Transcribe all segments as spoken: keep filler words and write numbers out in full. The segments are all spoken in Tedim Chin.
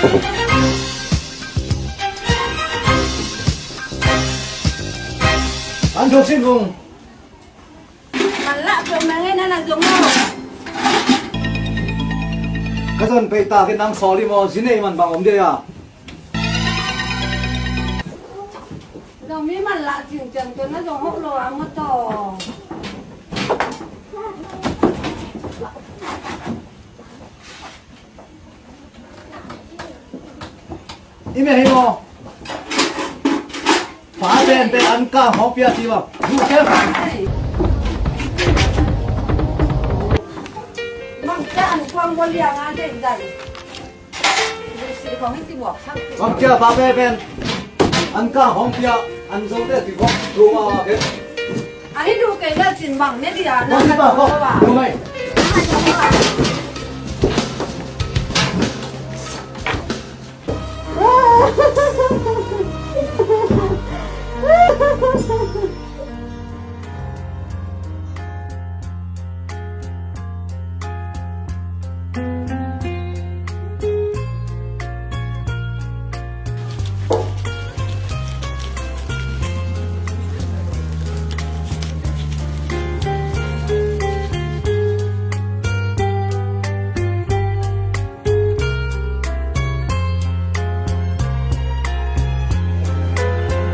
An thok sin vung. Manlah peuh mah ngei na na zong aw. Ka zon peih ta kei nang sawl hi maw, zi nei man bang om dia. Zomi manlah cingciang tawh na zong hawh lo a maw taw. I meh hi maw? Fa pen pen an kang hong pia ci maw? Du kem. Mang ca an kuang maw liang a dei dai. Bang cia pa pe pen an kang hong pia an zo te ti kong tu ma ma ke. A hi du kei le cin bang ne dia na. Bang ci pa ko. Du mai.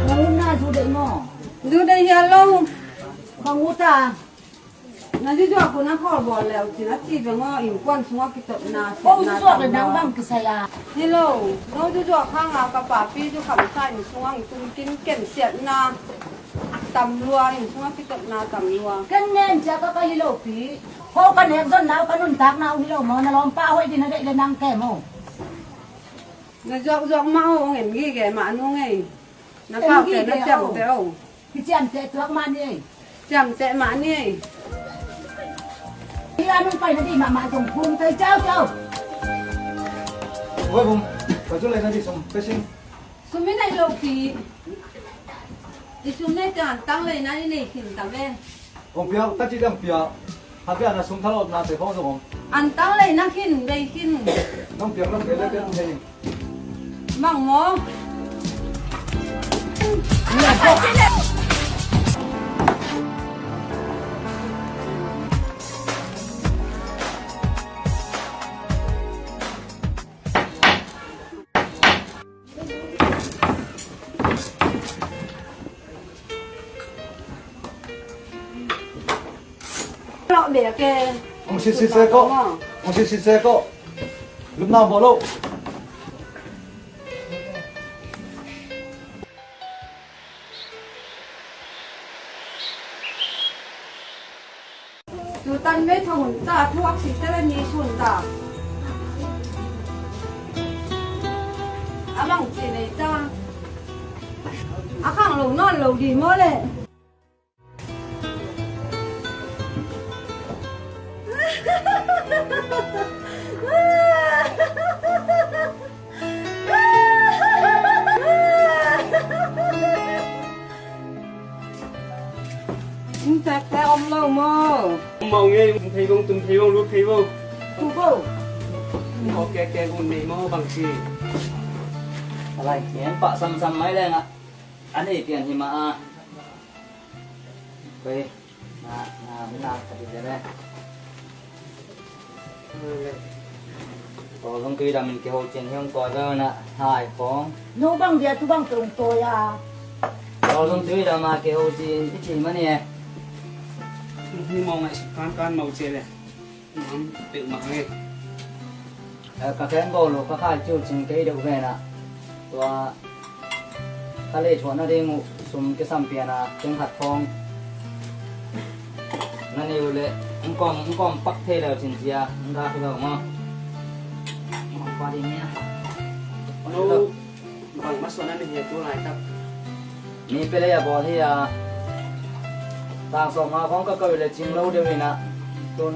Na hun na zu dei maw? Zu dei hia lo. Bang ut a. Na zuzuak un a khawl bawl leu cin a ci beng aw, innkuan sungah kitotna. Ko siatna zuzuak le tam nang lua. Bang kisai a? Hi lo, no zuzuak hang a ka papi zu khamsa inn sungah tung kin ken siatna tam lua, inn sungah kitotna tam lua. Ken nen cia ka ka hi lo pi. Ko ka nek zon nau ka nuntak nau hi lo maw, na lawmpa a hoih din a deih le nang ke maw. Na zuakzuak mah aw, ong en gige mah nu ngei. Na pau te na ciamteh aw. Kiciamteh tuak mah ni ei. Ciamteh mah ni ei. Hi a nung pai na di mahmah zong phum kai ciau ciau. Oi bum, ka cu lei na di sum pe sing. Sum i nei lo pi. I sum nei te an tang lei na i nei khin ta ve. Hong piak, ka cih dang piak. Khat piak na sum thalawpna te khawng zong om. An tang lei na khin, bei khin. Nong piak lam kei le ken hei. Mang maw? Lawh bia ke. Hong sitsit se ko. Hong sitsit se ko. Lupna bawl lo. Tutan mei thong hun ta thuak si tele ni sun ta. A mang ci nei ta. A khang lo nawn lo di maw le. Inntek te om lo maw? Om mah ngei, um thei vong, tum thei vong, lut thei vong. Tu ko. Kawk kekek un nei maw bang ci. A lai, ngen pah samsam mai leng ah. A nei pian hi mah a. Koi, na, na, na, ka ti te le. Tawl zong tui dam in kiho cian hi hong tawi vel na hai khawng. No bang dia tu bang tung tawi a. Tawl zong tui dam a kiho ci in i ci mah ni e. Ni mawng a i suk kan kan mau ci le. Nuam peuhmah ngei. Eh, ka khen bawl uh ka khai ciu cing kei deuh ven ah. Tua ka lei thuah nading uh sum kisam pian a teng khat khawng na nei uh leh hong kawm, hong kawm pak thei leu cin cia hong gak hi lo maw? Hong kawm pak ding nia. No bang masuan a na hi a tu laitak? Mi pia lei a bawl hi a. Tang sawm nga khawng ka koih leh cing lo deuh in ah tun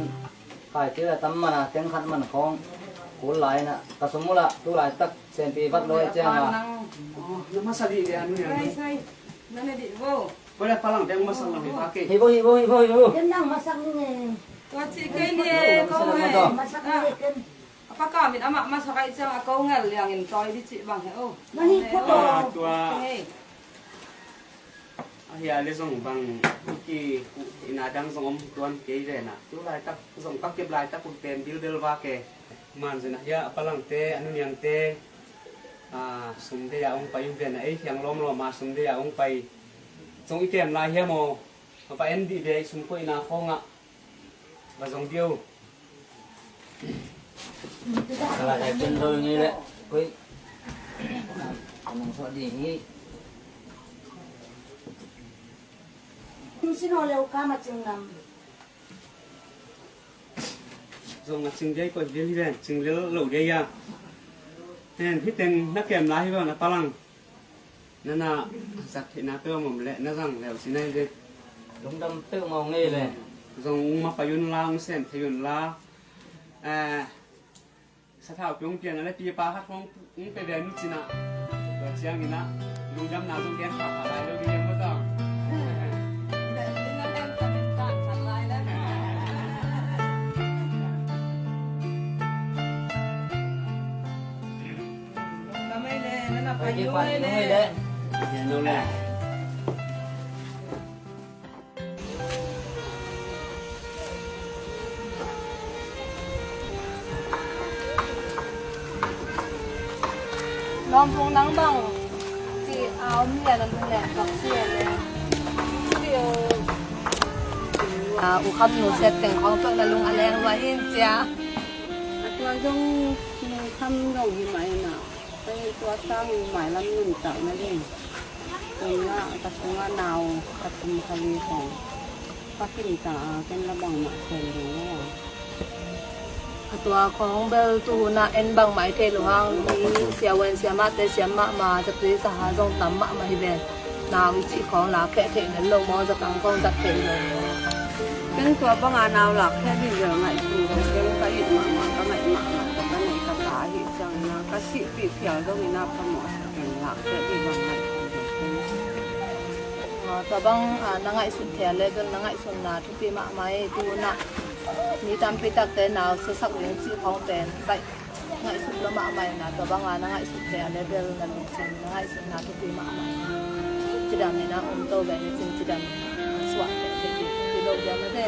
Khaite a tam man a, teng khat man khawng kul lai na, ka sum uh lah tu laitak senpi vat lo hi ciang a. Na masa dih dia nu ya. Sai, sai. Na ne dih vo. Ko le palang deng masa lo hi ba ke. Hi vo, hi vo, hi vo, hi vo. Ken nang masak ni nge. Tua ci kei ni e, ko he. Masak ni nge ken. Pakam in amah masa kaih ciang a ko ngel liangin tawi dih cih bang he o. Na hih khuat o. Ah, tua. Hei. A hia le zong bang ki ina dang zong om tuan kei ve na. Tu laitak zong ka kep laitak uh pen bilbel va ke. Man zin a hia a palangte a nuniangte, ah, sum dei a ong pai uh ve na ei hiang lawmlawm a sum dei a ong pai. Zong i kem lai hiam aw. A va en dih ve i sum koihna khawngah. Va zong dih o. Kala kai pen lo ngi le. Koi. Kanong so di ngi. Tusin ho leu kama cing nam. Zong a cing dei koi dei hi ven, cing lel lo dei a. Hen, hi teng na kem lai hi ven a palang. Na na zat theihna peuh a mom leh na zang leu ci nai ve. Lungdam peuhmah ngei le. Zong ung ma pai un la, ung sem thei un la. Eh, sathau piong pian a le pipa khat hong ung pe ve nu cina. Tua ciangin a lungdamna zong gen kha kha lai lo ding hiam maw tang. Pai le. Lawmphung nang bang ci a om lian a lunglen bang ci a le. A, U Kham nu siat teng khawng tawh na lung a leng lua hi cia. A tua zong Nu Kham zong hi mah hi mah. Tua sang mailam nuntak na ding. Tun ah ka sungah nau ka tum kha li khong ka kim ta a, ken la bangmah khen ding lo a. A tua khong bel tu hun ah en bangmah i thei lo hang, mi siavuan siamahte siam mahmah, zatui zaha zong tam mahmah hi ven. Nau i cih khawng lak kheh theih lel lo maw, zatang khawng zat theih lo maw? Ken tua banga nau lak kheh dih bel ngaihsun lo, ken ka it mahmah, ka ngaih mahmah, ka neih ka ta ahih ciangin ah, ka sihpih phial dongin ah phamawh sak ken lak kheh dih bel ngaihsun lo ken. Ah, tua bang, ah, na ngaihsun thei a le, ken na ngaihsunna thupi mahmah hi, tu hun ah mi tampi takte nau siasak ding cih khawng pen baih ngaihsut lo mahmah in a, tua banga na ngaihsut thei a le bel na lungsim na ngaihsutna thupi mahmah in a. Cidam in a om to ve ni cin cidam in a suah thei thei ding thupi lo diam a te.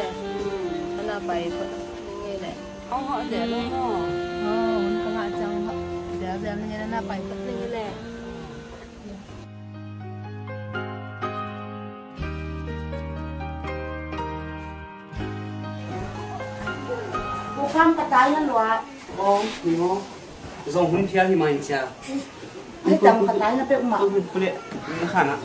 Na na pai phot ning i le. Hong hawh zel lo maw? Oh, hun ka ngah ciang hawh zel zel ning i le, na na pai phot ning i le. Pu Kham ka tai na lua. Oh, ni mo. Zong hun phial hi mai cia. Ai tam ka tai na peuh mah. Hun pule na khan ah.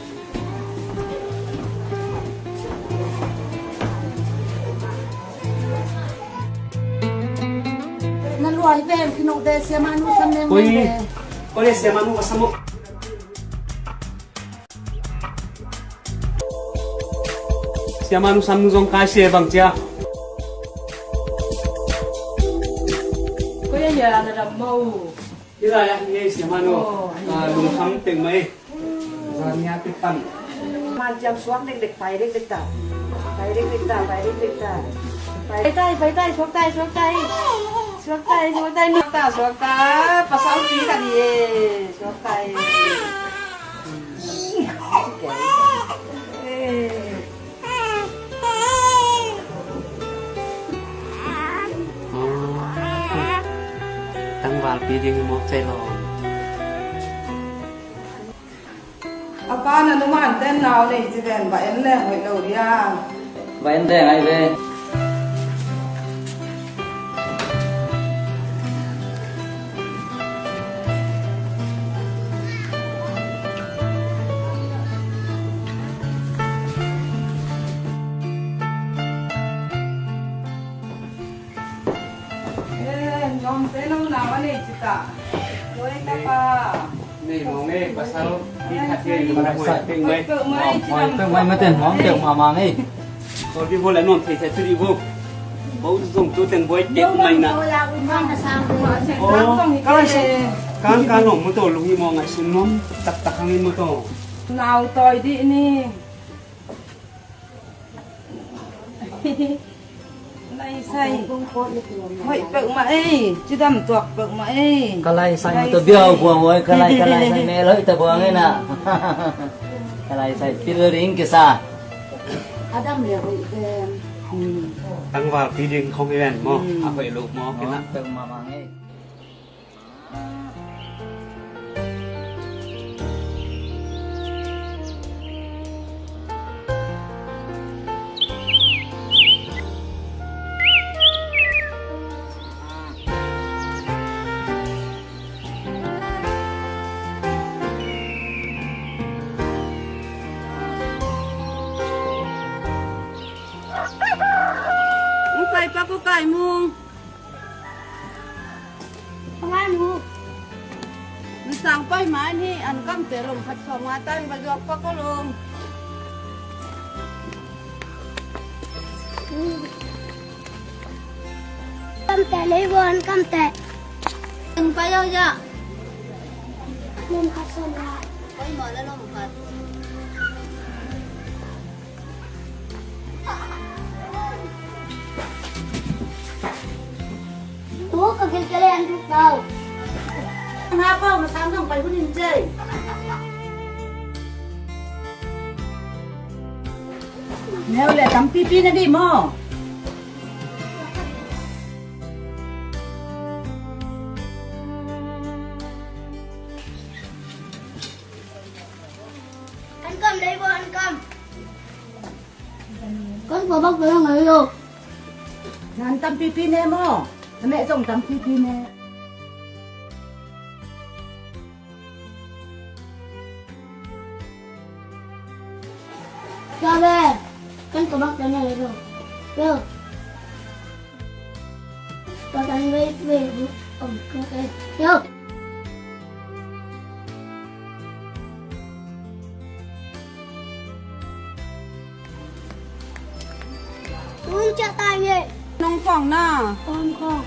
Na lua hi pen kino de siama nu sam nem. Koi. Koi le siama nu ka sam mo. Siama nu sam nu zong kai se bang cia. Koi a hia na dam maw? Hi lai ah hi ei siama nu. Oh. Ah, lungkham teng mai. Zan nia te pan. Man ciam suak dekdek pai dekdek ta. Pai dekdek ta, pai dekdek ta. Pai tai, pai tai, suak tai, suak tai. Suak tai, suak tai, suak tai, suak tai. Pasal pi ka ni e. Suak tai. Tangvalpi ding hi mawk cei lo. A pa na numan ten nau nei ci ven va en leng hoih lo dia. Va en leng ai ve. Eh, nuam te no nau a nei ci ta. Oi, ka pa. Nei mong e, pasal. Pi khat e, nuam hoih peuhmah e. Nuam hoih peuhmah e, mate nuam peuhmah mah e. Kol bi bo le nuam thei thei tu di bo. Bo zong tu teng boi tek mai na. Oh, kan kan kan nuam mu to lung i mo ngaihsun nuam taktak hang i mu to. Nau tawi dih ni. Laisai hoih peuhmah ei, cidam tuak peuhmah ei. Ka laisai mah tua biau buang oi, ka lai, ka laisai mel hoih ta buang ei na. Ka laisai pil ding kisa. A dam le hoih ven. Tangval pi ding khong hi ven maw. A hoih lo maw kina. Peuhmah mang ei. Hong pai pak uh, Kai Mung. Ka man uh. Nasang pai man hi, an kamte lom khat sawm nga tan va zuak pak uh lom. Kamte lei vo, an kamte. An pai au ya. Lom khat sawm nga. Pai mah la lom khat. Tua ka gilkel an duk tau. Nga pau na sang dong pai hun in cei. Neu le tampipi na di maw. An kam lei bo, an kam. Kan ko bak ko yang ayo. Nan tampipi ne maw. Ane zong tampipi ne. Sabe. Kan ko bak ko yang ayo. Yo. Patan wei wei. Om ko. Yo. Tung ciah ta nge. Nong khawng na. Khawng khawng.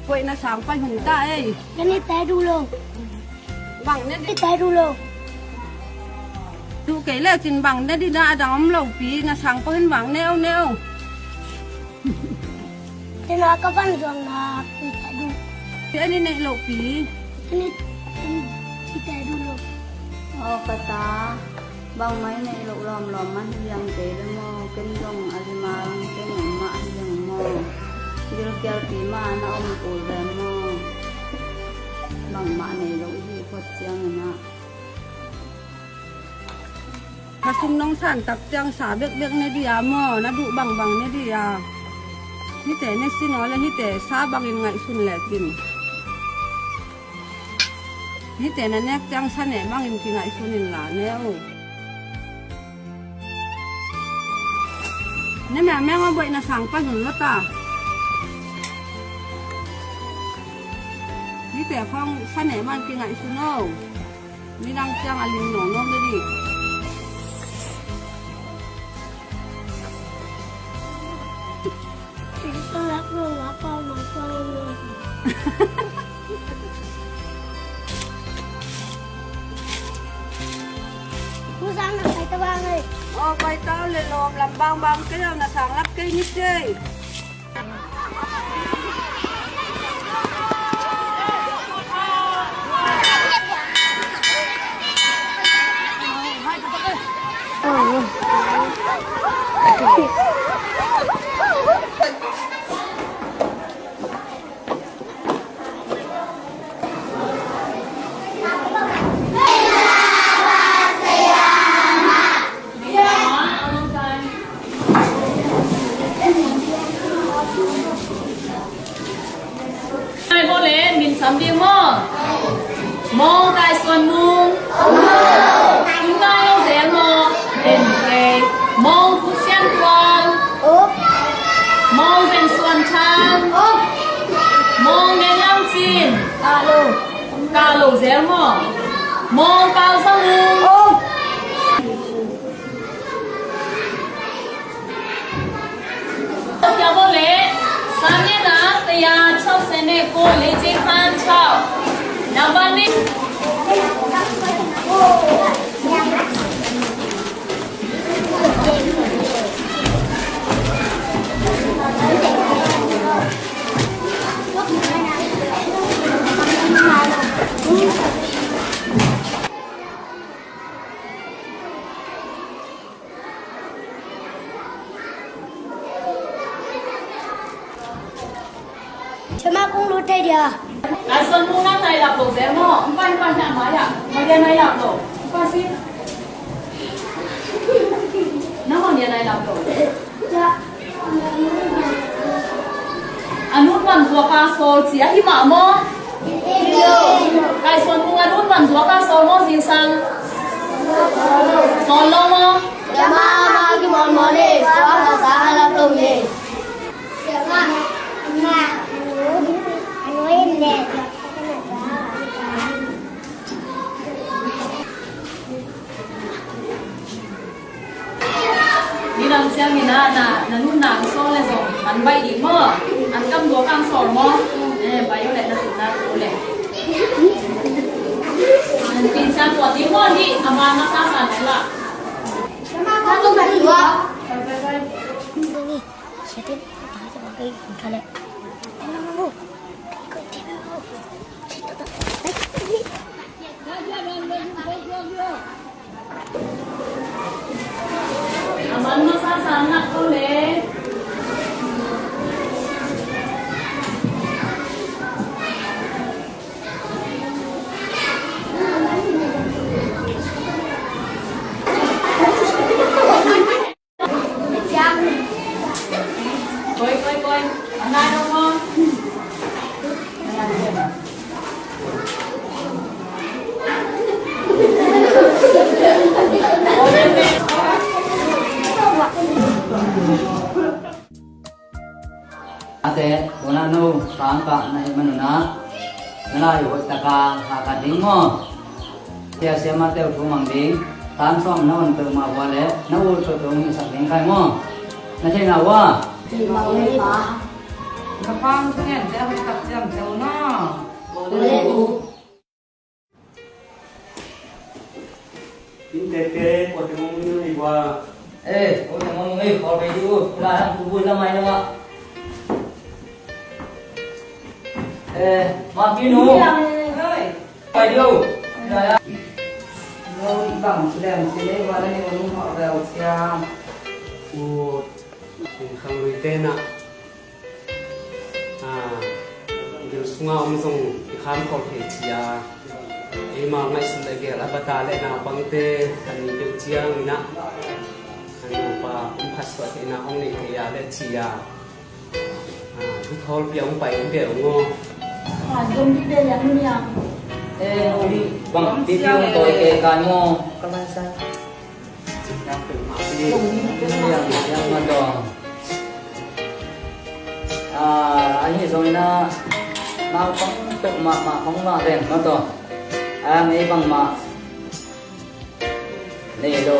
Koih na sang pai hun ta ei. Kan i te du lo. Bang ne di te du lo. Tu kei le cin bang ne di na a dang om lo pi na sang pai hun bang neu neu. Tena ka van zuang na pi te du. Pi ani nei lo pi. Ani pi te du lo. Aw ka ta. Bangmah i neih loh lawmlawm mah hi liang kei ve maw? Ken zong a limang ken om mah hi liang maw? Gilkialpi mah na om kul ve maw? Bangmah nei loh i hih phot ciangin ah. Kha sung nong san tak ciang sa bekbek ne dia maw? Na duh bangbang ne dia? Hite ne sin aw le hite sa bangin ngaihsun lecin. Hihte na nek ciang sa neh bangin kingaihsun in la ne uh. Ne mengmeng aw, buaih na sang pan hun lua ta. Hihte khawng sa neh bangin kingaihsun aw. Midang ciang a lim nawnnawn le dih. Aw, pai ta le lawm, lam bangbang kei aw, na sang lap kei ni cei. Ai, bawle, min sam ding maw? Mawng Kai Suan Mung. Mawng Kai Lo Zel maw? En kei. Mawng Pu Sian Tuan. Mawng Zen Suan Chan. Mawng Nen Lam Cin. Ka Lo Zel maw? Mawng Pau Zong Mung. Tua bawle, Samuel a taya chau sene ko le je khan chau. Number ni. Cuma kong lut thei dia. Kaisuan nu nang nai lap lo zel maw? Mpan, mpan, hiah mai ah. Mai dia nai lap lo. Mpan si. Nang maw dia nai lap lo. A nunman zuak a sawl ci a hi mah maw? Kaisuan nu a nunman zuak a sawl maw zingsang? Sawl lo maw? Tua mah mah kimawlmawl e, tua mah sa a lak lo e. Nidang ciangin ah na, na nunna ang sawl le zong an baih dih maw? An kam zuak ang sawl maw? Eh, baih uh leh na tutna tu leh. An pin ciang tua dih maw dih, a man masa san tu lah. Koi, koi, koi. Anai dong mo. Ate, tuna no, sangkah na hih manun ah na lai hoih taka hakat ding maw? Sia siamah teu thu mang ding, tan sawm na on peuhmah ua le na ut peuhpeuh hong hihsak ding kai maw? Na theihna ua? Theihmah ua, pa. Ka pang thungen te hong tak ciam teu na. Ua le u. Innteekte, kuate mong nung hi ua. Eh, kuate mong nung hi, khawl bei dih uh. Lai hang tu vui lamai lamah. Eh, Mapinu. Oi. Pai dih uh. Lai hang. Lo bang ci lem ci lei ua la ni mong nung hawh bel cia. Ut. Inn khang lui te na. Ah, gil sunga om zong i kham khol thei cia. Eima ngaihsun le gel a bata le naupangte a ni deuh ciangin ah, a nupa om khat suah theihna hong nei thei a le cia. Ah, du thawl pia hong pai in bel ngo. Ah, zong di bel yang ni a. Eh, bang pipi hong tawi kei kan ngo. Ka man sa. Yang, yang, yang, yang, yang, ah, ahi zongin ah, naupang peuh mahmah hong mah ven, maw taw. Ah, ngei bangmah nei lo.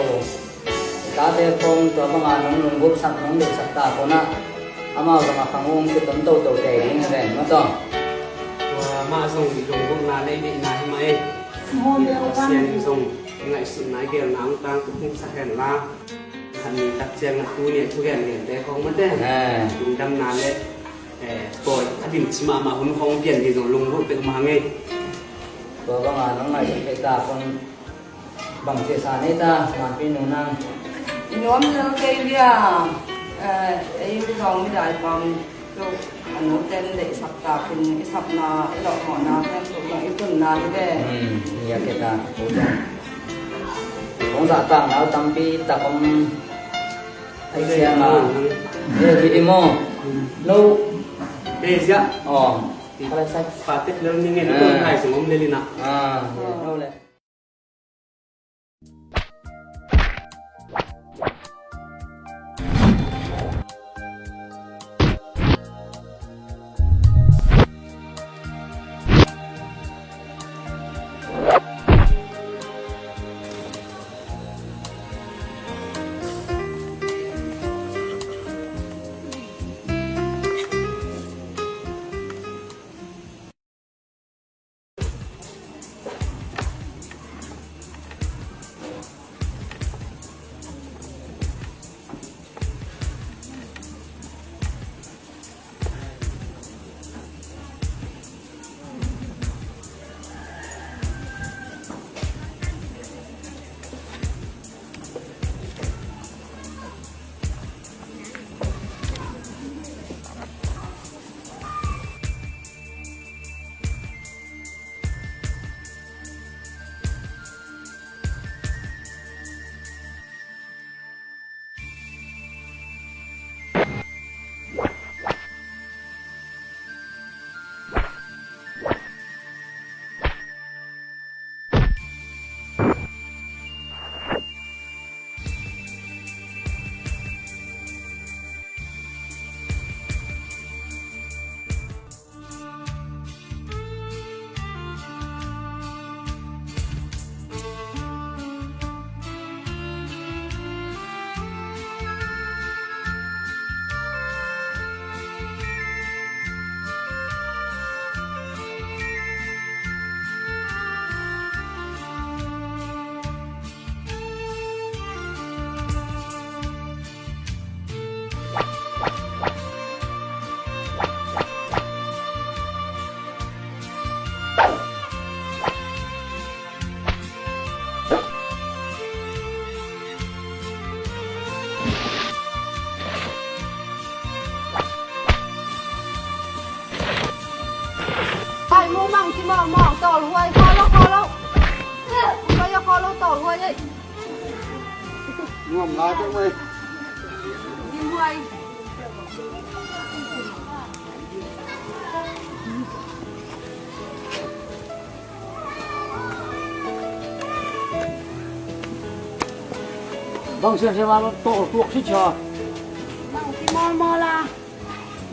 Tate khawng tua bangah nong lunggulhsak, nong deihsak ta kona. Amau zong a khang ung kiton toto tei ding hi ven, maw taw. Tua mah zong lunggulhna nei deihna hi mah e. Pasian in zong i ngaihsutna i gelna hong tangtuk hong sak hen la. Khan ni tak ciang a tu ni a thugen gente khawng mate. Eh. Lungdamna le, eh, pawi a dim ci mahmah hun khawng pian ding zong lunggulh peuhmah hang e. Tua bangah nong ngaihsut peuh ta khawng bang cihsa nei ta, Manpi nu nang. I nuam lel kei bia, eh, ei mi zong mi dai pam. Tuk, a nu ten deihsak takin i sapna, i lawhmawhna pen tuk zong i tunna hi ve. Hmm, hi a keta, tuk zong. Kong zahtakna uh tampi tak om. Ai siang a. Hi, hi, hi maw. No. Hi siang. Oh. Khalai sai. Patek lel ning en, ah, kong hai sung om lel ina. Ah, hi, no le. Bang siang siang a tawh tuak si cia. Bang si mawl mawl a.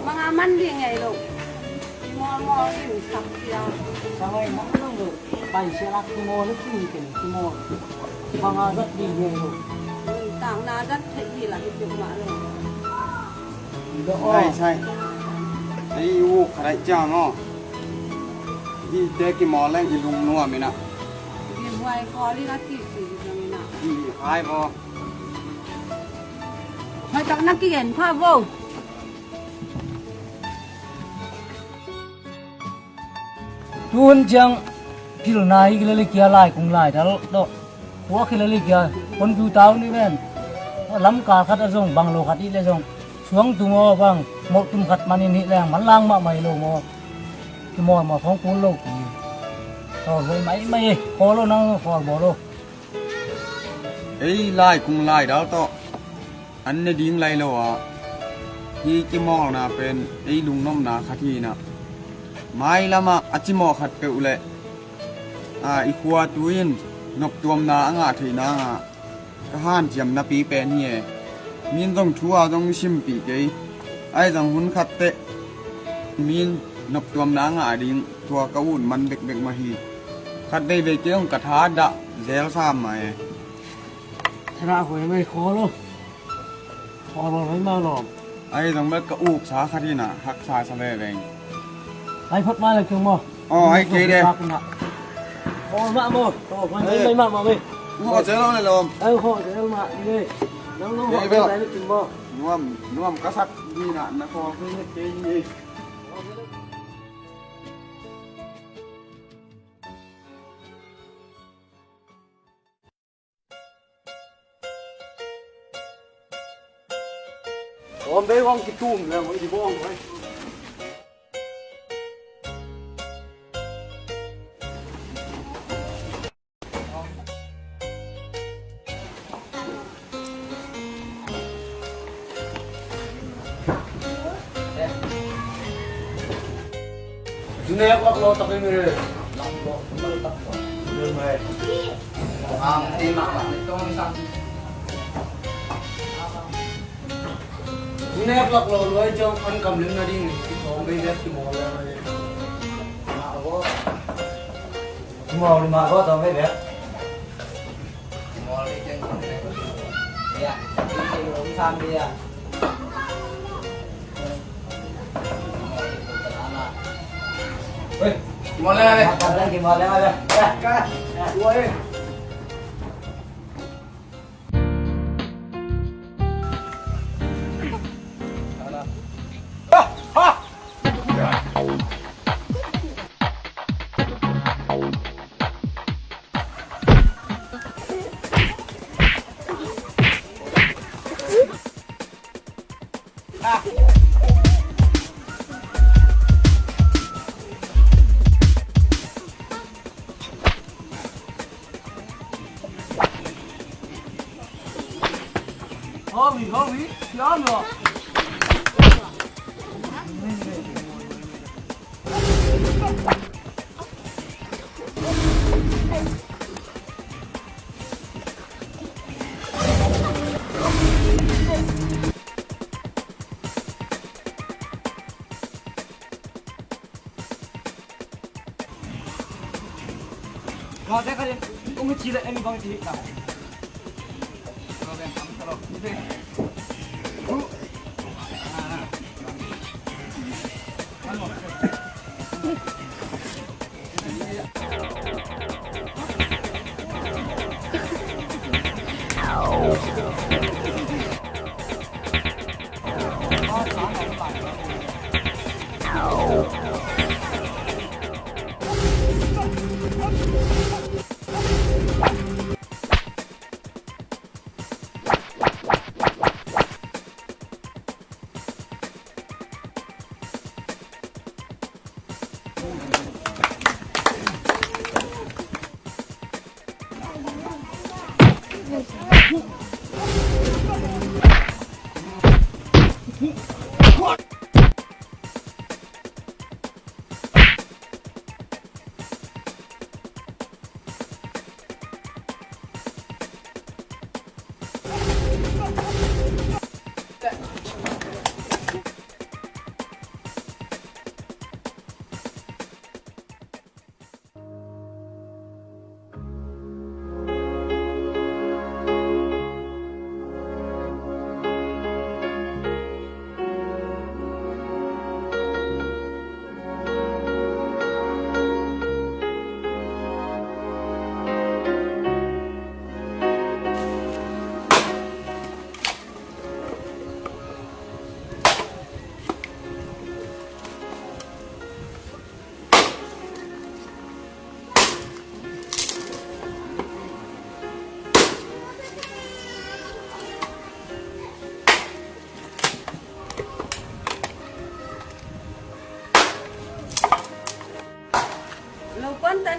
Manga man ding ngei lo. Mawlmawh in sak cia. Sangai mah lo lo. Pai sia lak ki mawl le ki ken ki mawl. Manga zat ding ngei lo. Takna zat thei hi la hi tuk mah lo. Sai, sai. Ei u kharai cia maw. Hi te ki mawl leng i lung nuam ina. Ki huai khawl ina ti si zong ina. Hi hai maw. Hai tak na ki gen pha vo. Tuhun ciang pilna hi kilele kia lai kung lai dal dawh. Kua kilele kia kon piu tau ni ven. Lam kal khat a zong bang lo khat i le zong suang tung aw bang mawh tum khat manin hi leng man lang mah mai lo maw. Kimawl maw thong kun lo ki. Tawh hoi mai mai e khawl lo nang khawl bawl lo. Ei lai kung lai dal tawh an ne ding lai lo a, hi kimawlna pen ei lungnopna khat hi na. Mailamah a cimawh khat peuh le a i khua tu in noptuamna a ngah theih nangah ka hanciam napi pen hi e. Min zong thu a zong i simpih kei. Ai zong hun khat teh min noptuamna a ngah ding tua ka ut man bekbek mah hi. Khat veivei kei zong ka tha dah zel sam mah e. Thana huai mai khawl lo. Khawl lo mai ma lawm. Ai zong bek ka uksa khat hi na haksa sa veveng. Ai phot ma le keng maw. Aw ai kei de. Khawl mah maw. Khawl mai mai mah mah mai. Khawl zel lo le lawm. Ai khawl zel mah ni le. Nang nang khawl zel mah ni keng maw. Nuam nuam ka sak ni na na khawl kei ni kei ni. Om bei hong kitum le hong kibawng hoi. Zune lak lo tak in re. Lak lo, lak tak lo. Zune lak lo. Ang ti mak mak ni tong sang. Zune lak lo lo ai jong an kam lim na ding ki tong bei vet ki mo lo. Ma wo. Ki mo lo ma wo tong bei vet. Ki mo lo ding. Ya. Ki mo lo sang dia.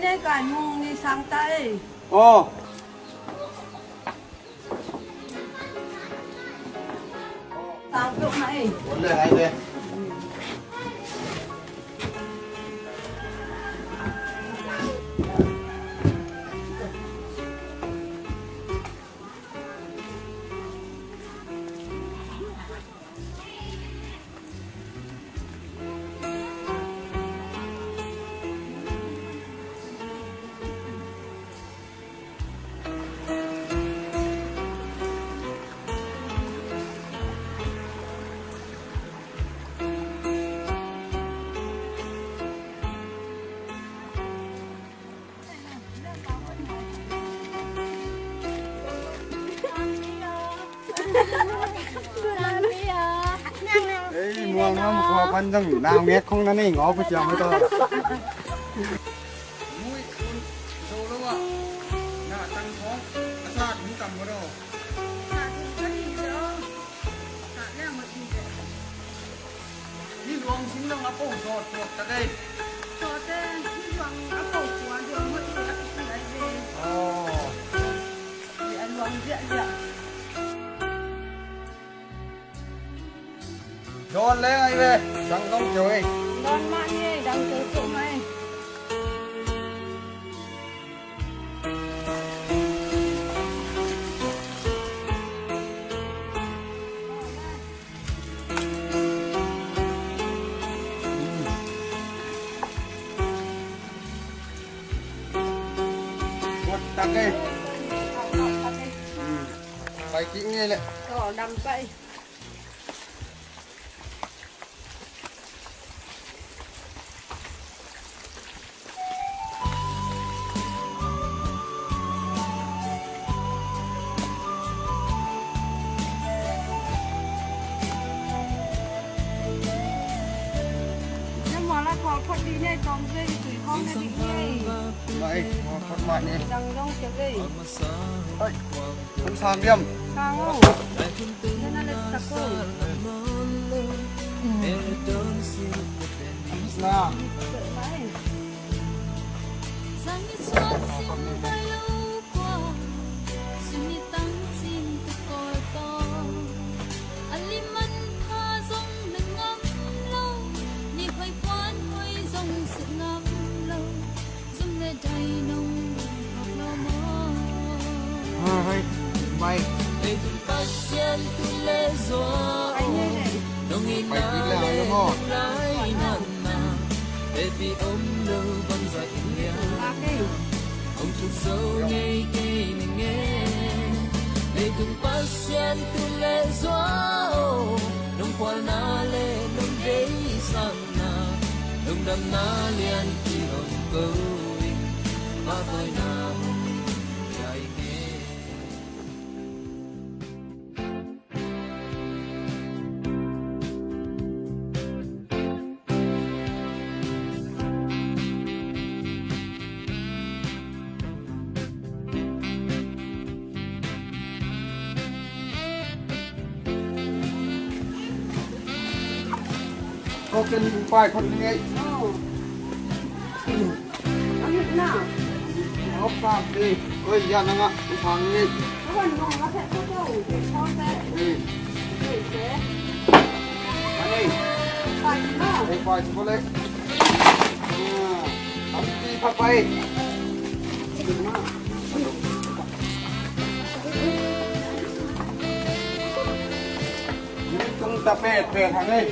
Nei Kai Mung ni sang ta ei. Aw. Sang peuhmah ei. Wan le hai le. Ei, muang lam khua pan zong nau ngek khong na nei ngau pasiam hi to. Mui un zo lo ah. Na tang khong a sa ding tam ko do. Sa ding ka ding zo. Sa leng ma ding zo. Hih luang sing dong a ko sawt tuak ta dei. Sawt te, hih luang a ko tua luang hot te a kiki lai ve. Aw. Hih a luang ziahziah. Dawn leng ai ve, dang dong keu ei. Dawn mah ni ei, dang keu keu mah ei. Kuat tak ei. Pai kik ngei leh. Aw, dam pai. Mai, mai, khot mai ni. Dang dong keu ei. Oi, kun sang diam. Sang o. Nana let sak o. Na. Mai. Sang i suak sin vai lo kua. Sin i tang sin tu koi to. A liman pha zong na ngam lo. Ni hoi puan hoi zong si ngam lo. Hai, mai. Pai kik le, oi, maw. Lungdamna lian ki om ko in, pahtawina hong pia ing e. Ko ken pai khot ni ngei. Ang na. Hop sam ni. Oi, ya na nga. Sang ni. Awan nong na phet ko ko. Ko te. Ni. Ni te. Ani. Pai na. Pai pai ko le. Ah, ang ti pa pai. Tung ta pet pet hang ei.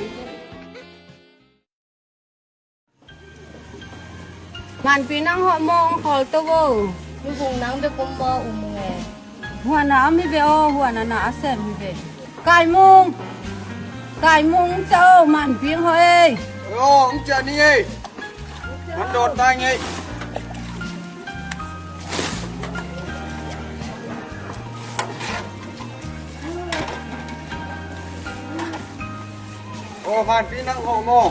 Manpi nang hawh maw, hong khawl to vo. Lubung nang bek om maw, um nge. Huan a om hi ve aw, huan a na a sem hi ve. Kai Mung. Kai Mung ca aw, Manpi hong hawh ei. Aw, hong ciah ni ei. Hong dawt nai ngei. Aw, Manpi nang hawh maw.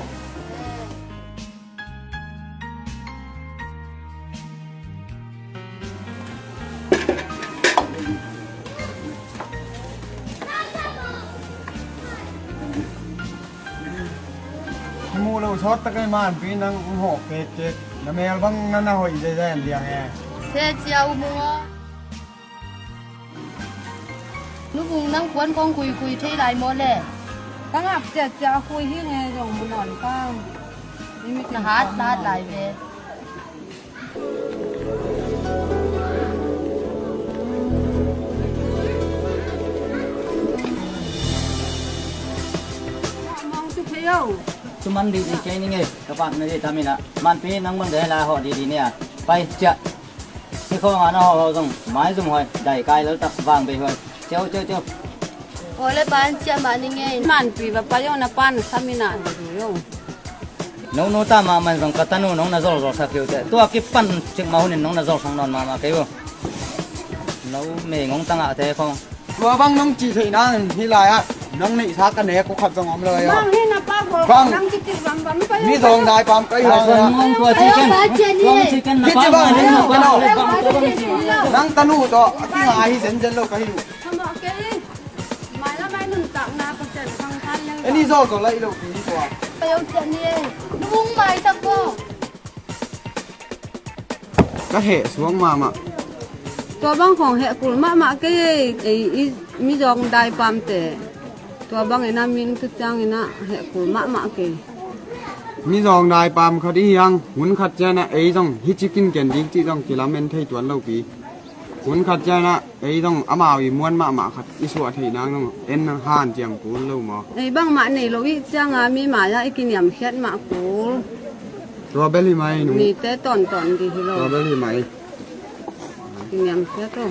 Mu lo sawt tak ei, Manpi nang hawh kekek. Na mel bang na na hoih zezen liang e. Se cia u mung aw. Nu Bung, nang puan kong kuikui thei lai maw le? Ka ngap ciacia a kui hi nge zong mu nawn kang. Na hat, na hat lai ve. Mong tu phei o. Cu man dih dih kei ning e, ka pah na dih tam in ah. Manpi nang bang dai la hawh dih dih ni a. Pai ciah. Hi khawng ah na hawh hawh zong maizum huai, dai kai lal tak vang bei huai. Ciau ciau ciau. Aw le pan ciah mah ning e. Manpi va pai o, na pan sam in ah na dih o. No no ta mahmah in zong ka tanu nong na zolzol sak hi uh teh. Tua kipan cikmah hunin nong na zolsak nawn mahmah kei uh. No mei ngong tangah te khawng. Tua bang nong cih theih nangin hih lai-ah nong neihsa ka nek uh khat zong om lo hi. Bang hi na pa bawl, bang nang cih cih bang bang pa mi zawng dai pam ka hi hang. Hih ci bang hi na pa, nang tanu tawh a kinga hi zenzen lo ka hi uh. Eni zaw zaw lai lo ki hi tua. Ka heh suak mahmah. Tua bang khawng heh kul mahmah kei ei, ei i mi zawng dai pamte. Tua bang ina min tu ciang ina heh kul mahmah kei. Mi zawng dai pam khat i hiang, hun khat ciana ei zong hi cikin ken ding cih zong kilamen thei tuan lo pi. Hun khat ciana ei zong amau i muan mahmah khat i suah theih nang zong en hanciam kul lo maw? Ei bangmah nei lo ih cianga mi mai-ah i kiniamkhiat mah kul. Tua bel hi mai nung. Mite tawntawn dih hi lo. Tua bel hi mai. Kiniamkhiat lo.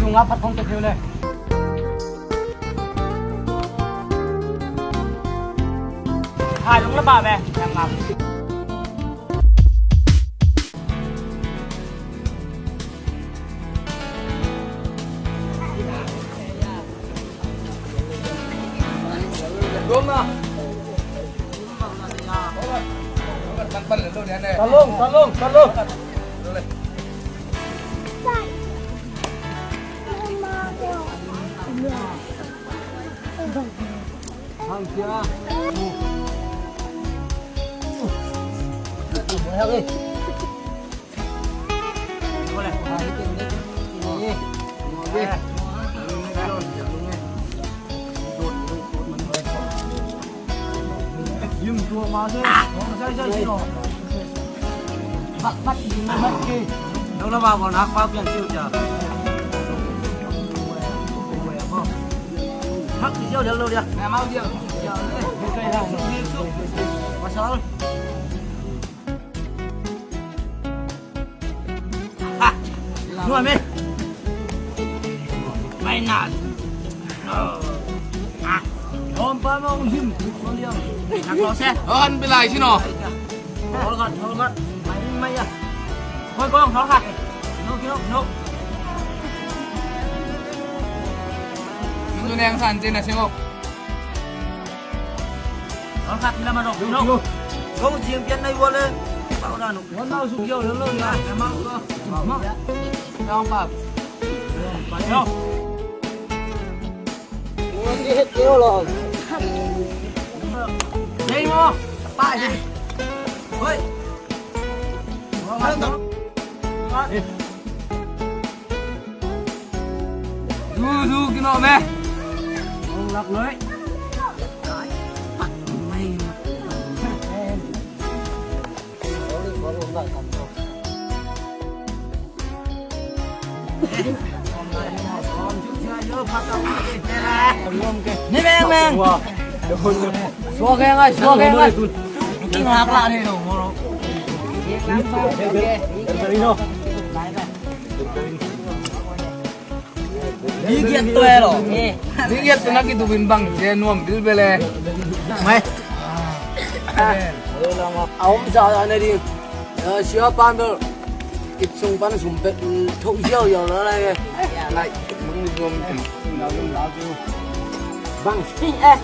Zunga phat khong te pheu le. Hai lung la ba ve. Talung, talung, talung. Nong la ba bawl nak pau pian siu cia. Hak siu dia lo dia. Pasal. Ha. Nuam e. Mai na. Ha. Om pa ma ong him. Ko liang. Na ko se. Hon bilai sino. Hol khat, hol khat. Mai, mai ya. Koi kong hol khat. No, no, no. Nung neng san cin na singok. Hol khat, na ma no, no. Kong jing pian nai wale. Pau na no. Wan mau suk yo, lo, lo, ya. Na mau ko. Mau. Mau pa. Yo. Du, du, kinawh me. Ni meng meng. Suak keng ai, suak keng ai. King hak lah ni no. Ni giat tu e lo. Ni giat tu nak itu bimbang je nuam bilbele. Mai. A om sa sa na ding. Sia pan bel. Ip sung pan sum pet thok yau yau la la. Lai. Bang sing eh.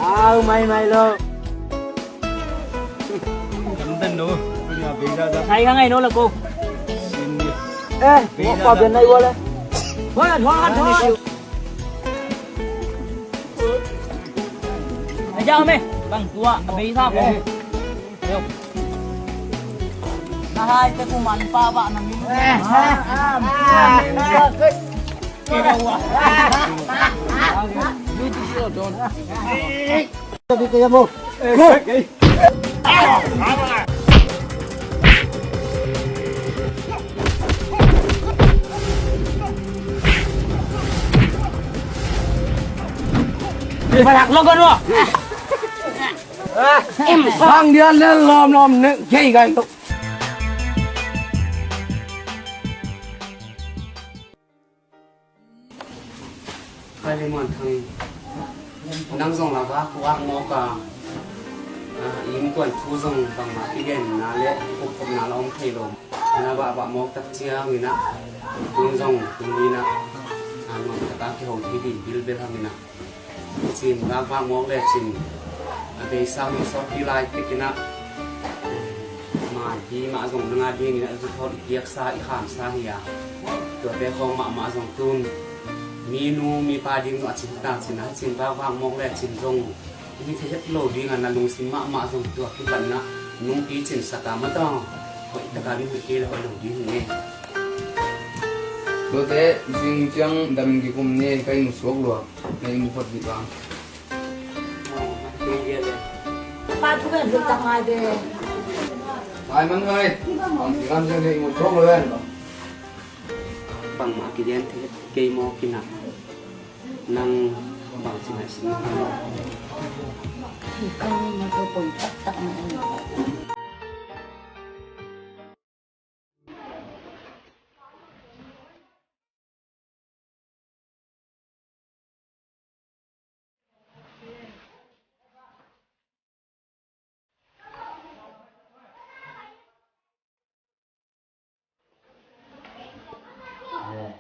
Au mai mai lo. Sai ka ngai no la ko. Eh, mo pa ben nai wala. Wa wa wa. Ai ja me, bang tua, a bei sa ko. Na hai te ku man pa ba na min. Bang dia lel lom lom ne gei gai to. Kai le muan thang. Nang zong la va kuak mawk a. Innkuan thu zong bangmah kigenna le khupkhopna la om thei lo. Na vahvah mawk tak ciangin ah tun zong tun ni-in ah nuam takin kiho thei ding bilbel hangin ah. Cin vak vak mawk le cin a beisa hong sawt hi lai tekin ah, man hi mah zong nang a dingin ah zu thawl i piaksa i khamsa hi a, tuate khawng mahmah zong tun minu mipa ding zong a cin ta cin a, cin vak vak mawk le cin zong i hi thei het lo ding a, na lungsim mahmah zong tua kipan ah nungpi cin sak a, mataw hoih taka ding hoih kei le hoih lo ding hi nge. Tuate zing ciang dam kikum ni, kai mu suak lua. Nei mu phot dih bang. Pa thu ken zut tak ngai de. Ngai man ngai. Bang ci kam siang de i mu suak lua ven. Bangmah kidian thei kei maw kinah. Nang bang ci ngai sin. Kai ni na ko poi tak tak ngai.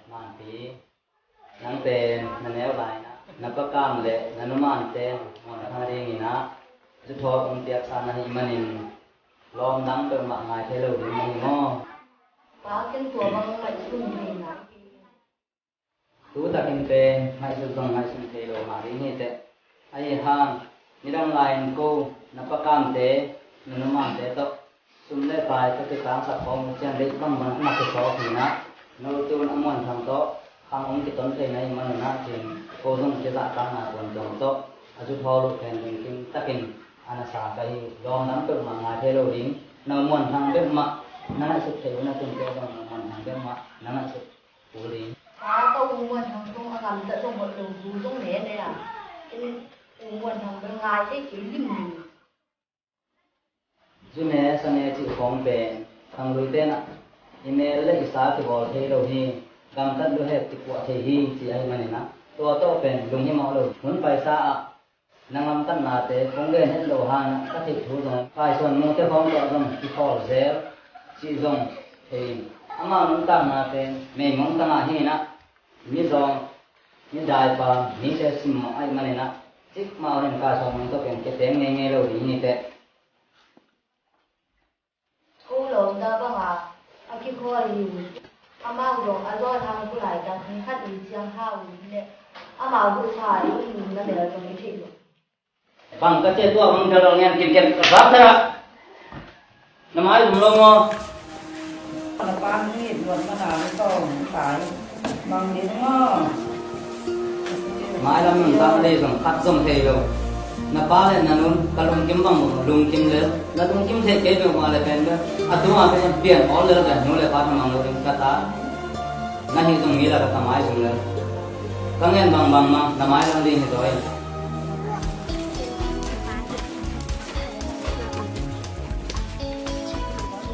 Manpi, nang pen na neu lai na, na pakam le na numante muan thang dingin ah zu thawl hong piaksa na hih manin lawm dang peuhmah ngai thei lo ding na hi maw? Pa, ken tua bang ngaihsun thei na. Tu takin pen ngaihsut zong ngaihsun thei lo mah ding hi teh. Ahi hang nidang lai-in ko na pakamte, na numante tawh sum le pai ka kikangsak khawm uh ciang deih bangbang a na kisawk hi na. No tun a muanthang tawh khang hong kiton thei na hi manun ah cin ko zong kizahtakna tuamtuam tawh a zu thawl uh pen lungkim takin a na sa ka hi. Lawm dang peuhmah ngai thei lo ding. Na muanthang bek mah na ngaihsut thei uh na tunte zong na muanthang bek mah na ngaihsut kul ding. Ka u muanthang zong a gamtat zong hoih lo, zu zong ne ne a. Ken u muanthang bek ngai thei kei lim ding. Zu ne sa ne cih khawng pen khangluite in ah i mel le i sa kibawl thei lo hi, gamtat lua het kikuah thei hi ci ahih manin ah tua tawh pen lunghimawh lo. Hun paisa ah na gamtatnate kong gen het loh hangin ah ka theih thu zong paisuan mute khawng tawh zong kikhawl zel cih zong thei in, amau nuntaknate meimong tangah hi in ah mizawng midaipa mite simmawh ahih manin ah cikmah uh in paisuan mung tawh ken kiteng ngeingei lo ding hi teh. Ko lawmta banga a kikhawl hi uh. Amau zong a zawn hang pu laitak ni khat ni ciang hau uh hi leh amau huh sa hi uh, na mel zong i theih loh. Bang ka ceh tua bang ka lawng ngen kinken ka zak thara. Na mai zum lo maw? Na pa ni luan mana ni tawng tai. Bang ding maw? Mailam nuntak dei zong khat zong thei lo. Na pa le na nu ka lungkim bang maw, lungkim lel. Na lungkim thei kei peuhmah le pen bel a tungah pen pian awl lel pen nu le pa thamang lo ding ka ta. Na hih zong mi lak ah ka mai zong lel. Ka ngen bangbang mah na mailam ding hi zaw hi.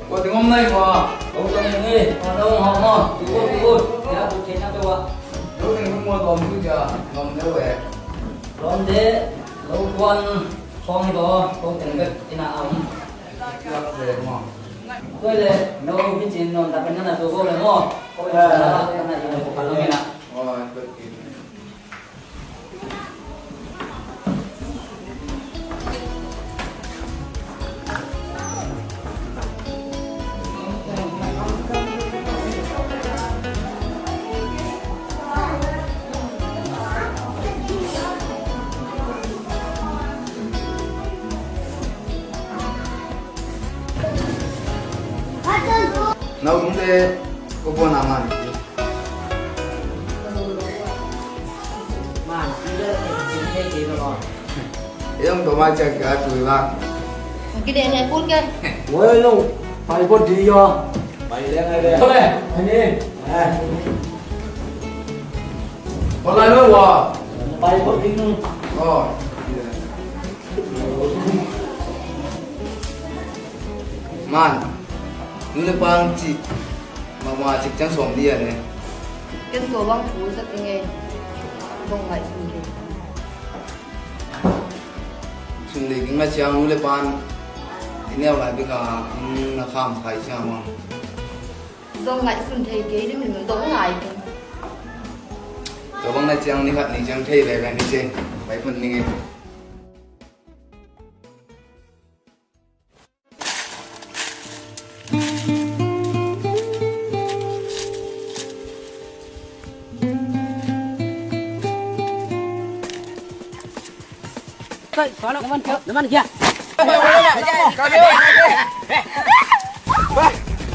Kua ding om nai kua. Om nai nge. Om nai om nai. Tukut tukut. Ya tukut na tua. Lo ding mo dom tu ja. Dom de we. Dom de. Lo kuan song do. Ko teng bek ina om. Ya de mo. Ko le no ko pin chin non ta pen na tu ko le mo. Ko le na ko ka lo mina. Wa ko kin. Nau dungte ko buan a man. Man, i dong to ma ciang ka tui bang. Ki deh nai put ke. Woi lo, pai bot di yo. Pai leng ai de. Kole, ani. Kole lo wa. Pai bot di nu. Oh. Man, nu le pa cih mahmah cik ciang sawm dih a ne. Ken tua bang thu zat ing ei. Bang ngaihsun dih. Sum le ging a ciang nu le pan i neu lai bek a, um, na kham khai ciang a. Zong ngaihsun thei kei ding, zong ngai ding. Tua bang na ciang ni khat ni ciang thei veve ni ciang. Pai phun ni ngei. Kai, kau nak mana? Mana dia?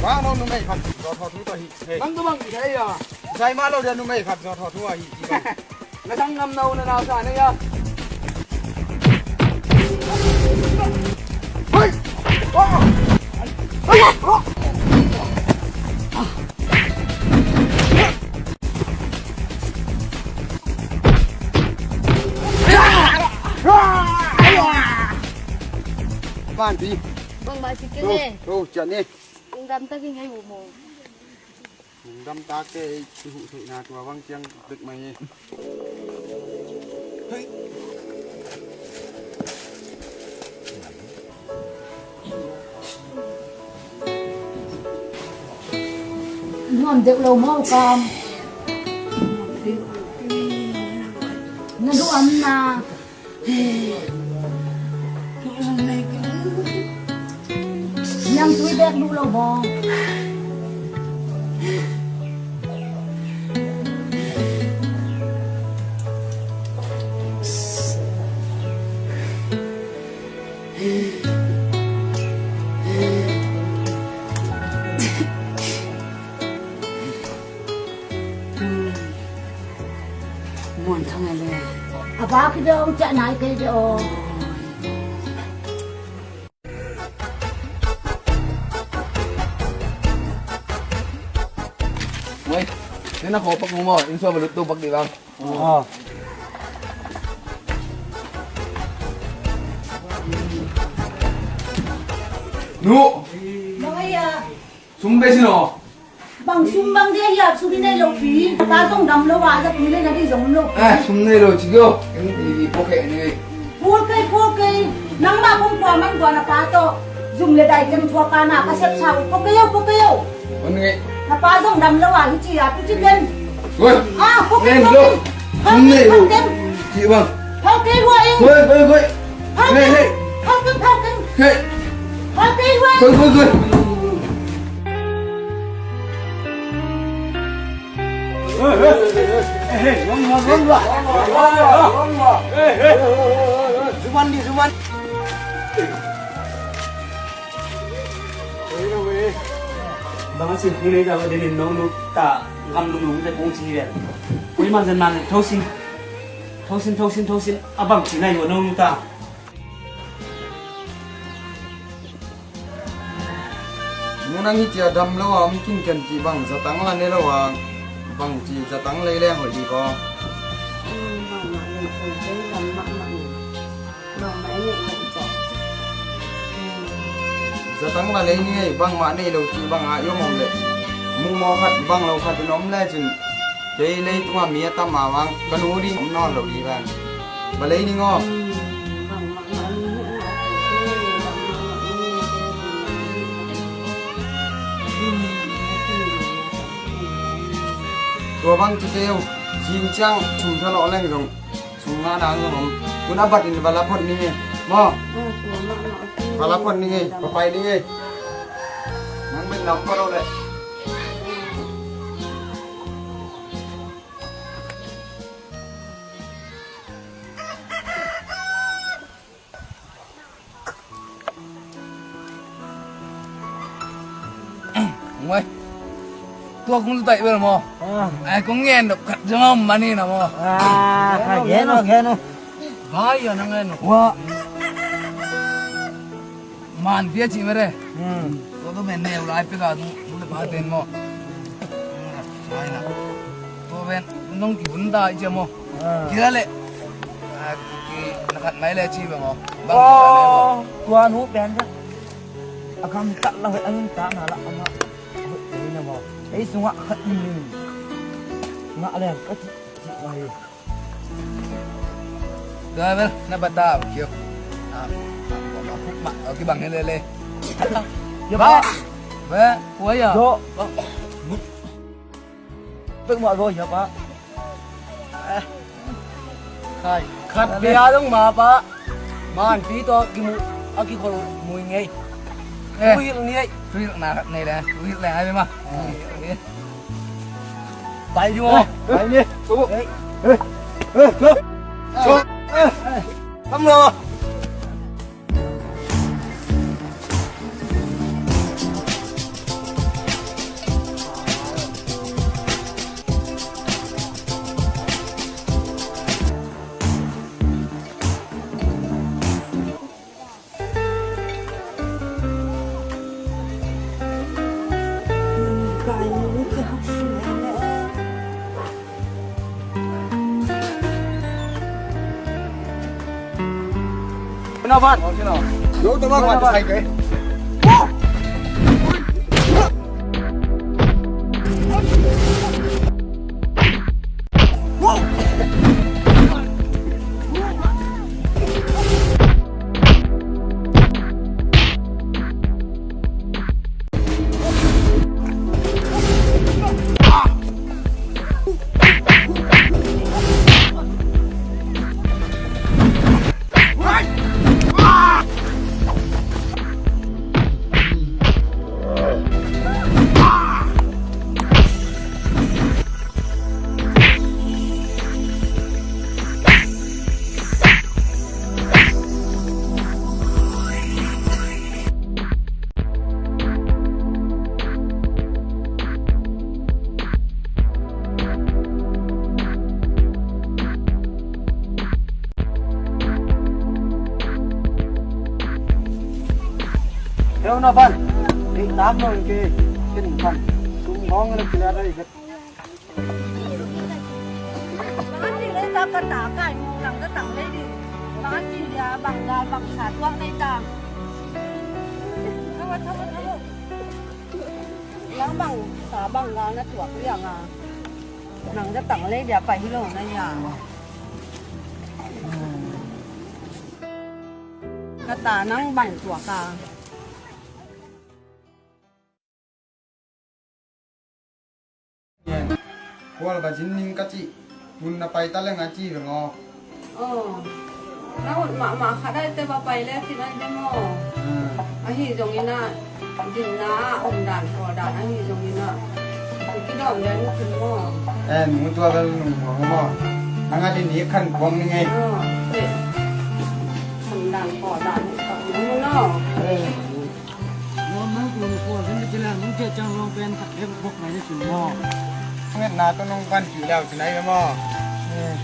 Bang, bang, numei khat zaw thawh thu tawh hi. Bang tu bang, saya. Saya malu dia numei khat zaw thawh thu ahi. Na sanggam na u na nau sa na ya. Ban pi. Bang ba si ke ne. Oh, oh, cian ne. Ung dam ta ki ngai u mo. Lungdam tak e, i huh theihna tua bang ciang bek mai hi. Nuam deuh lo maw kam? Na duh am na? Niam tui bek duh lo bawng. Muan thang a le. A ba ki dong ciah nai kei de aw. Wei, nena kho pak mu mo, in sua balut tu pak di bang. Ah. Nu. Maya. Sum be si no. Bang sum bang dia hiat sum nei lo pi. Pa zong dam lo wa za pi le na di zong lo pi. Eh, sum nei lo ci go. Ken i, i pocket ni. Pul kei, pul kei. Nangmah kong kua man kua na pa tawh zum le dai kem thua ka na ka sep sa uh. Pocket yo, pocket yo. On nge. Na pa zong dam lo wa hi ci a tu ci ken. Oi. Ah, pocket, pocket. Sum nei lo. Ci bang. Pocket wa ing. Oi, oi, oi. Hei, hei. Hei. Hei. Hei, hei, hei. Hei, hei. Hei, hei. Zuman di, zuman. Bang a sin hi lei ta va denin nong nu ta gam lung lung te kong ci hi ven. Koi man zan man thosin. Thosin, thosin, thosin. A bang ci nai va nong nu ta. Munang hi cia dam lo a om kin ken ci bang zatang la ne lo a bang ci zatang lei leng hoih di ko. Zatang la lei ni ngei bangmah nei lo ci bang a i om om le mungmaw khat bang lo khat in om le cin. Kei leitungah mi a tam a vang ka nu ding om nawn lo ding vang. Balei ning aw? Tua bang ci kei uh, zing ciang sum thalawh leng zong sum ngah nang zong om. Tun a bat in va la phot ning e maw? Va la phot ning e, va pai ning e. Nang bek na om pha lo leh. Ngoi. Tua kong taih bel maw. Ah. Ai, kong ngen dok khat zong om mani na maw. Ah, gen o, gen o. Vai, ya na ngen o. Wa. Man pia ci mere. Hmm. Tua tua men neu lai pia ka tu, tu le pa ten maw. Ai na. Tua pen nong ki hun ta i cia maw. Ah. Kila le. Ah, ki na khat mai le ci bang o. Bang. Oh, tua nu pen ja. A kam tak la hoi, a nun tak na la ama. Hoi, na maw. Ei sunga khat ni. Nga le ka ci ci mai. Tua bel na bata kiu. Ah, ah, ma, ma, ma, okay bang le le. Ya ba. Ba, ba, ya. Yo. Pek ma zo ya ba. Eh. Khai. Khat bia dong ma ba. Man pi to kimu a kikhol mui ngei. Eh. Tuhil ni ei. Tuhil na nei le. Tuhil le ai ma. Pai di mo. Pai ni. Pai. Eh. Eh. Kam lo. Heo na van. Ei, tam no ke. Ken van. Sum hong le kila dai. Bang a ci lei ta ka ta kai mu nang ka tang lei di. Bang a ci lia bang gal bang sa tuak lei ta. Thawa, thawa, thawa. Lang bang sa bang gal na tuak liang a. Nang ka tang lei dia pai hi lo na ya. Ka ta nang bang tuak a. Kual ba zin ning ka ci. Mun na pai ta leng a ci veng aw. Aw. Na ut mahmah khat ai te ba pai le ci nai veng aw. Hmm. Ahi zongin a zinna a om dan kawl dan ahi zongin a kidawm le nu cin maw. Eh, nu tua bel nung maw maw. Nang a din i khan kuang ni ngei. Aw. Om dan kawl dan ka om nu no. Eh. Nuam nang tun khua zin ka ci leng nong ciah ciang ruang pen khat bek bok nai ni cin maw? Ngetna tawh nong pan cih leu ci nai ve maw? Eh.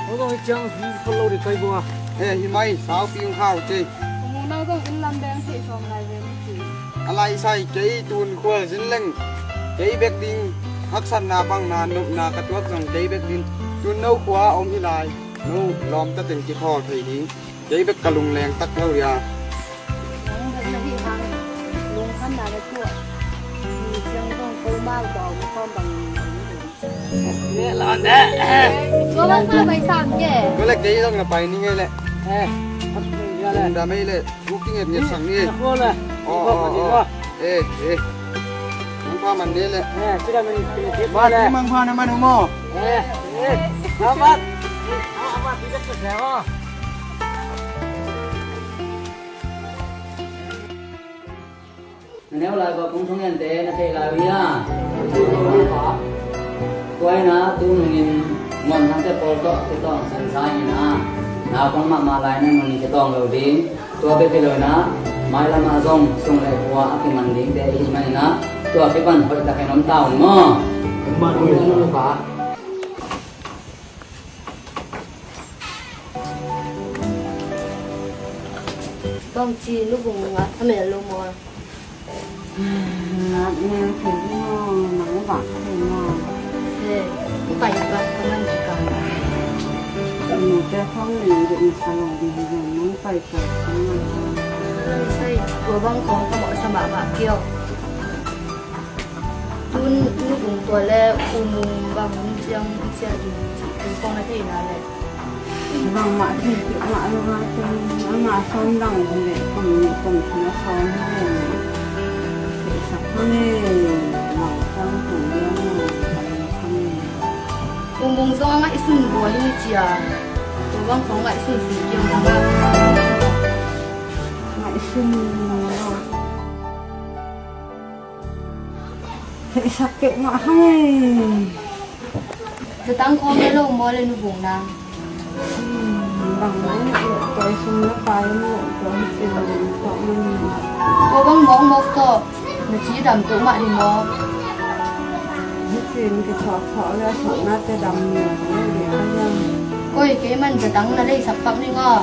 Aw zong hi ciang zui khol lo dih kai bua. Eh, hi mai saupi hong khau ci. Mu nang zong inn lam beng theih sawm lai ve maw ci. A lai sai kei tun khua zin leng kei bek ding haksatna bangna nopna ka tuak zong kei bek ding tun no khua om hi lai. No lawmta teng kikhawl thei ding. Kei bek ka lungleng tak lo dia. Nang bek na hih hang lungkhamna na tuah. Ni ciang zong ko mau tawh na kawm bang ni. Ne lawn de. Tua bang pa pai sam ke. Ko le kei zong na pai ni ngei le. Eh. Lungdam ei le. Booking et nget sang ni. Na ko le. Aw, aw, aw. Eh, eh. Nang pa man ne le. Eh, sida man ne le. Ba le. Mang pa na man mo. Eh, eh. Amat. Amat tidak ke siapa? Na neu lai kua kong thungen te na thei lai uh hia? Tua hi na tu nungin muan thangte pawl tawh kitawng san sa hi na. Naupang mahmah lai na nungin kitawng lo ding. Tua bek hi lo hi na. Mailam ah zong sum le pai a kiman dingte i hih manin ah tua kipan hoihtakin om ta ung maw. Om ta ung maw. Bangci nu Bung ngat a mel lo maw? Ngat mel thei maw, nang bang thei maw? He, i pai bang ka man kikang. Ka mute khawng ning deuh na sa lo ding hi, nang pai pai ka man. Sai, tua bang khawng ka mawhsa mahmah kei aw. Tun nu Bung tua le U Mung bang hun ciang i ciah ding cih thu khawng na theihna le. Bangmah thei peuhmah lo hang tun amah sawm dang hi leh kum nih kum thum a sawm hi leh na. Theisak hang e, bang tang kum lian na, bang hang e. U Mung zong a ngaihsun buai hi ci a. Tua bang khawng ngaihsun suk kei ung. Ngaihsun lo. Theihsak peuhmah hang e. Zatang khawng le lo maw le nu Bung nang? Hmm, bang mah in a lawh tawi sum le pai in lawh tawi hi cin ding tawh man. Tua bang mawkmawk tawh na ci dam peuhmah ding maw? Hi cin kithuakthuak le a sawtnate dam maw le ding a hiam? Koi kei man zatang na leisak pak ding aw.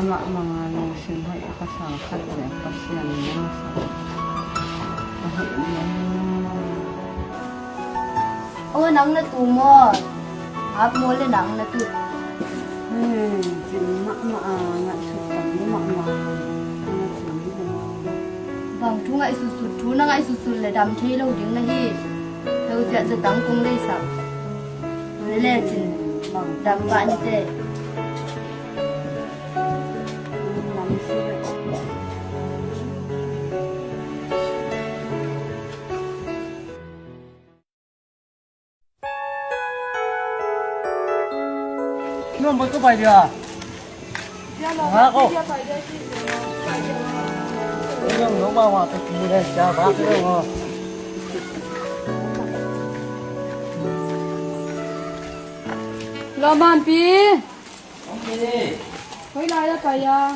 Amah manga lungsim hoih ka sang khat le Pasian lungsim a hoih lian. Aw, nang na tu maw? Ap maw le nang na tu? He, cin mahmah a, ngaihsut tam mahmah a, na tu hi maw? Bang thu ngaihsutsut, thu na ngaihsutsut le dam thei lo ding na hi. Heuziah zatang kong leisak. Lele cin, bang dam pah ni te. Nuam boi ko pai dia. Nga ko. Nuam nuam ma wa pe ki mu de ja ba ke ngo. Lo man pi. Koi lai a pai a.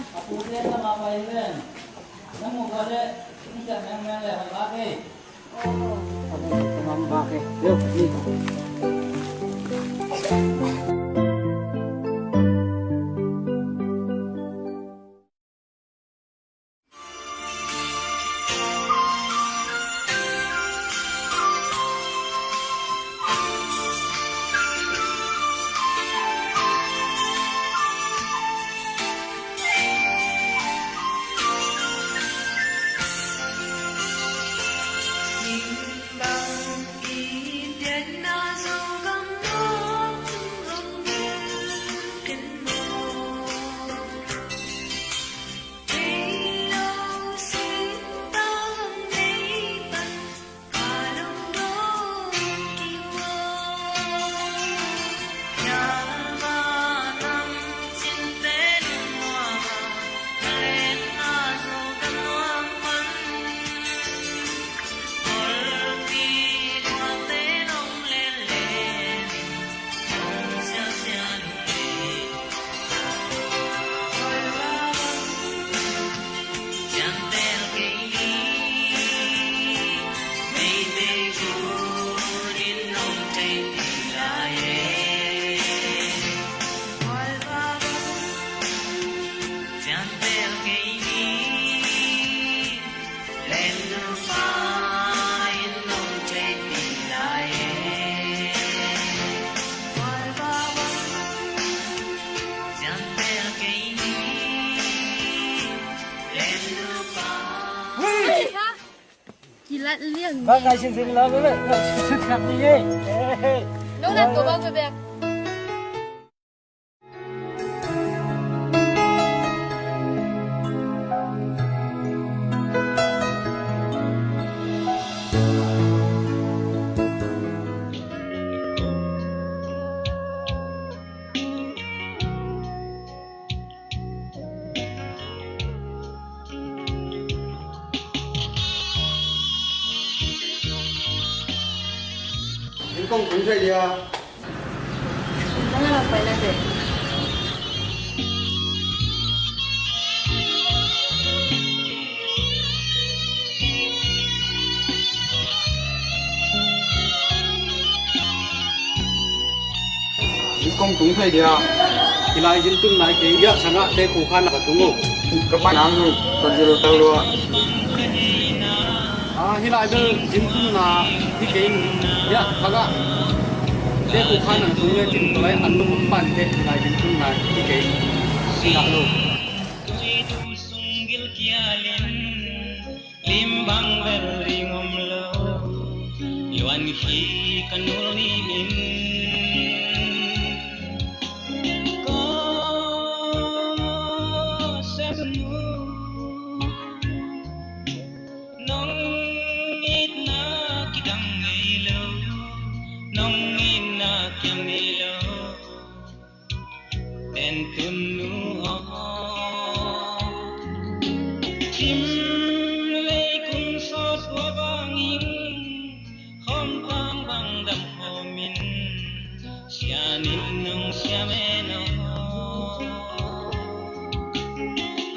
Kilat liang. Bang ngai sin sin la bebe. Ngai sin sin khat ni ye. Nong na to bang bebe. Kong tung thei dia. Kong tung thei dia. Hi lai zin tun lai kei dia, sangah te ku khan ka tung uh. Ka pa nang nu ka zil tal lua. Ah, hi lai bel zin tun na hi kei dia, sangah te ku khan ka tung le cin to lai an lung pan te hi lai zin tun na hi kei. Hi lai lo. Lim bang bel ring om lo, luan khi ka nul ni in. Ko sep nu, nong itna kidang ngei lo, nong itna kiang ngei lo. Ten tun nu aw. Sim lei kung sawt tua bangin, khawm pang bang dam khawmin, sianin nong siam en aw.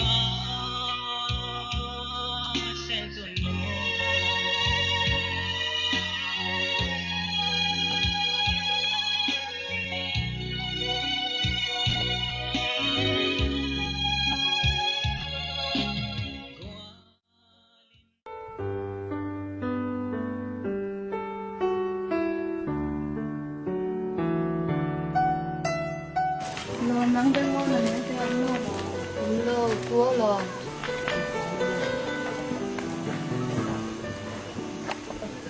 Ah, sen tun nu. Lawm, nang bel maw, na nute an maw? An lo, tua lawm.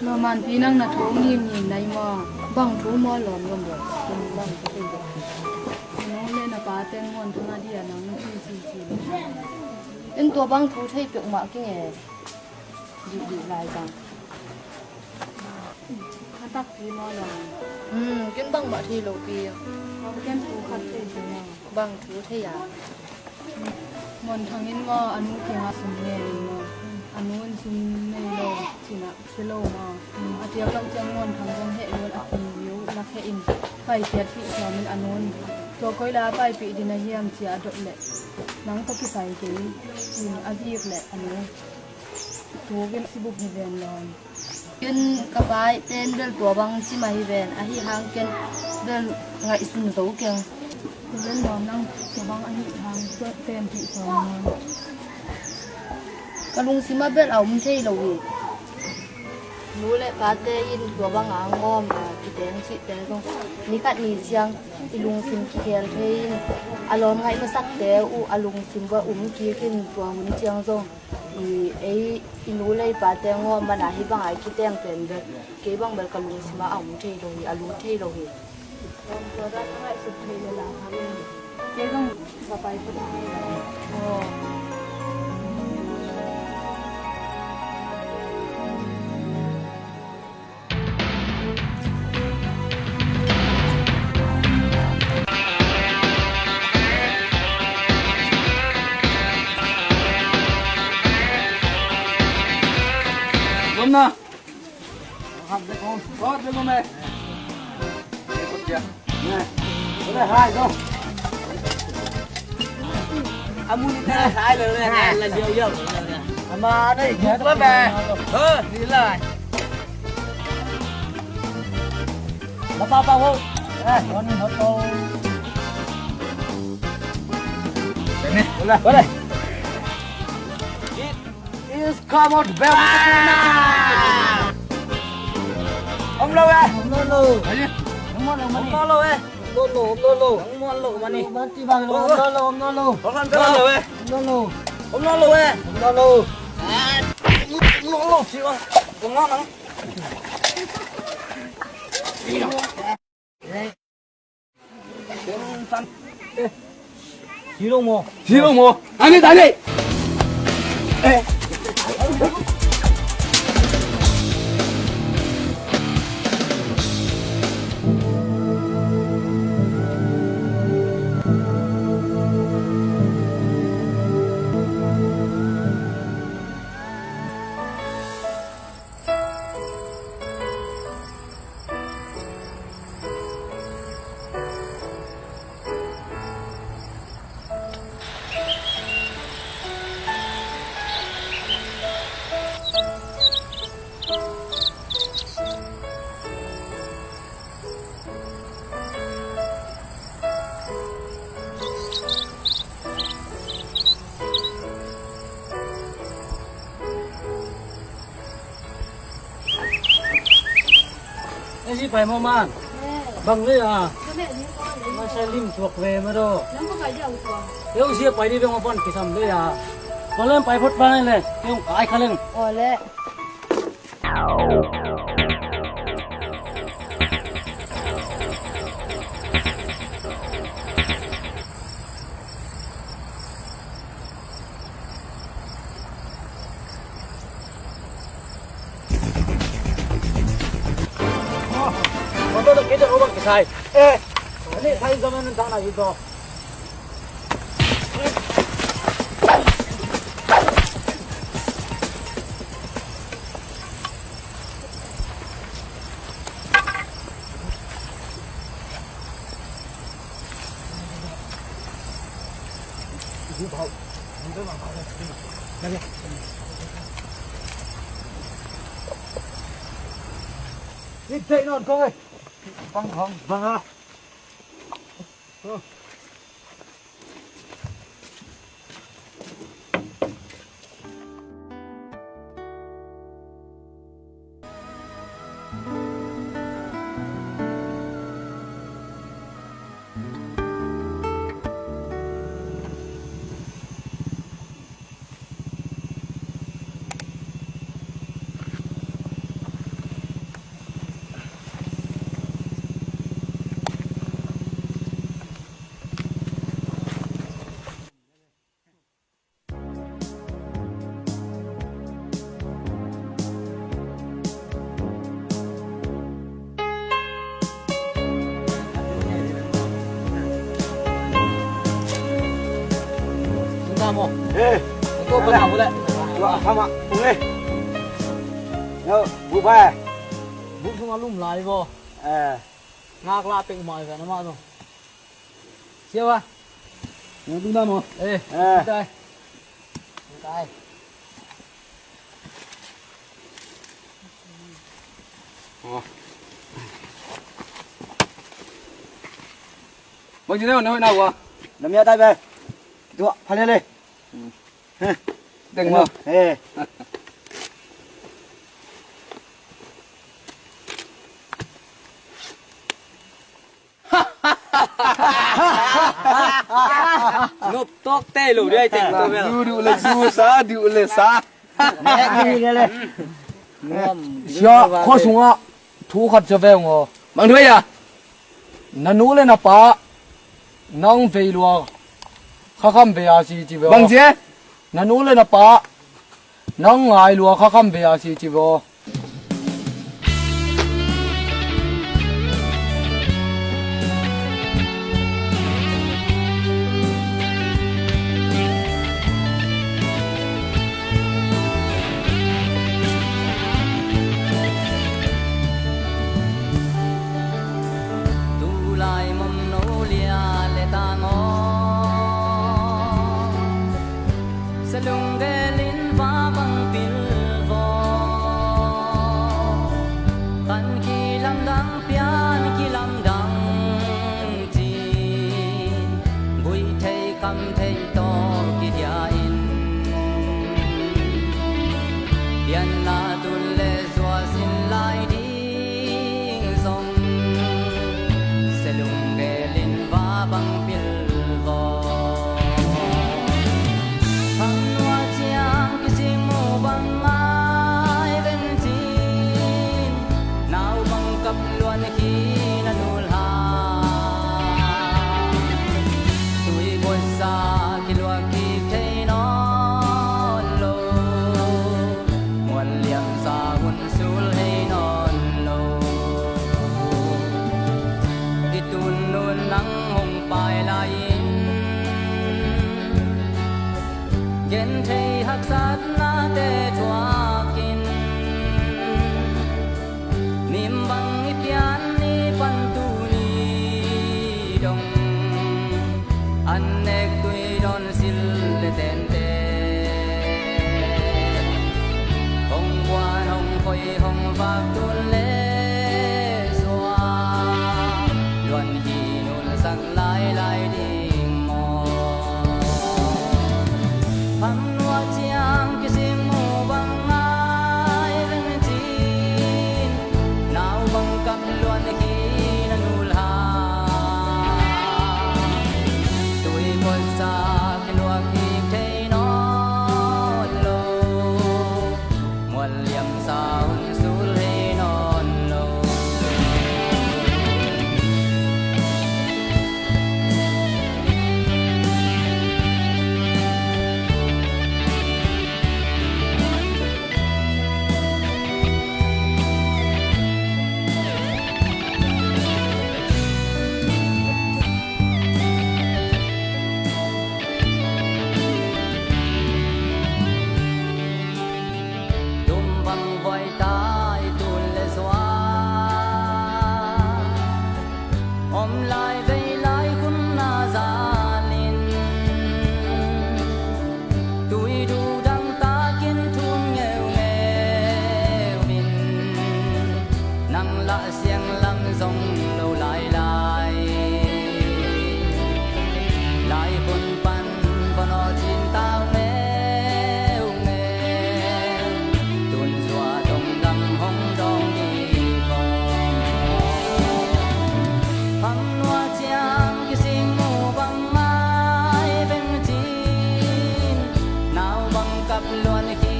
Lawm, manpi nang na tho ngimngim nai maw? Bang thu maw lawm, lawm lawm. Bang thu thei deuh. Nang le na pa ten muan thu na dia nang na ci ci ci. In tua bang thu thei peuhmah kinge. Dih dih lai bang. A takpi maw lawm? Hmm, ken bangmah thei lo pi. Ken thu khat thei ci maw? Bang thu thei a? Muan Thang in maw, a nu kiangah sum ngen in maw, a nu in sum nei lo, cinah sia lo maw. A tiak lo ciang Muan Thang zong heh lo a ti viu lakheh in paikhiat hih sawmin a nu in tua koi lai a paipih ding a hiam cia a dot leh nang tawh kisai kei, cin a vik leh a nu tukin sibup hi ven lawm. Ken ka pa pen bel tua bang ci mah hi ven, ahi hang ken bel ngaihsun zo keng. Tua bel nuam nang tua bang ahi hang tua pen pi tua nuam. Ka lungsim ah bel a um thei lo hi. Nu le pate in tua bang a ngawm a kiteng cihte zong ni khat ni ciang i lungsim kikhel thei in a lawm ngaih masakte uh a lungsim va um kik in tua hun ciang zong i ei i nu le i pate ngawm mana hih bangah i kiteng pen bel kei bang bel ka lungsim ah a um thei lo hi, a lut thei lo hi. Tua dan a ngaihsut thei le la hang in kei zong va pai phot hi. Aw. Gom na. Hot dek om. Hot dek om eh. Nè. Nè. Ôi, hai, go. Amun ta sai lơ nè, là nhiều nhiều. Ama đây. Bút quá bè. Ơ, đi lại. Ba ba ba ho. Eh, con nó to. Nè, qua đây. Qua đây. Is come out bell. Om lo eh. Om lo lo. Om lo lo mani. Om lo lo eh. Om lo lo, om lo lo. Om lo lo mani. Mati bang lo, om lo lo, om lo lo. Om lo lo eh. Om lo lo. Om lo lo eh. Om lo lo. Om lo lo, si bang. Om lo lo. Hero mo. Hero mo. Ani tadi. Pai maw man. Bang le a. Masa lim tuak ve ma do. Keu sia pai di beng a pan kisam le a. Ko lem pai phot bang le. Keu kai kha leng. Ole. Tua pa na bu le. Tua pa ma ung e. Yo, bu ba. Bu sung a lum lai bo. Eh. Ngak la pek mai ve na ma no. Siapa? Yang tu nama? Eh, eh. Dai. Dai. Oh. Bang sini mana nak wa? Lam ya dai be. Tua, pale le. Deng mo. Eh. Nop tok te lo dia teng to bel. Du du le du sa, du le sa. Sia, kho sunga thu khat sia ve ngo. Mang duai ya. Na nu le na pa nang vei lua kha kham vei a si ci ve. Bang sia. Na nu le na pa nang ngai lua kha kham vei a si ci ve. Tulai mom no lia le tang aw. Salung gelin va bang pil vaw. Khan khi lamdang pian khi lamdang cin. Buih thei kham thei tawh kidia in. Pianna tun le zual sin lai ding zong. Selung gelin va bang pil vaw. Kham nual ciang kising mu bang ngai veng cin. Nau bang kap luan khi na nul ha. Tui buatsa kiluak kik thei nawn lo. Mual liamsa hun sul hei nawn lo. Hi tun nun nang hong pai lai-in. Gen thei haksatnate thuakin. Mim bang i pian ni pan tuni dong. An nek tui dawn sil le tente. Hong buan hong khoi hong vak tun le zua. Luan hi nulsak lai lai ding maw? Kham nual ciang kising mu bang ngai veng cin. Nau bang kap luan Om lai vei lai hun na zalin, tui duh dang takin thum ngeungeu in, nang lah siang lam zong lo lailai. Lai hun pan va nawh cin tau ngeungeu, tun zua dong dang hong dawng dih vaw. Phang nua ciang kising mu bang ngai veng cin, nau bang kap luan hi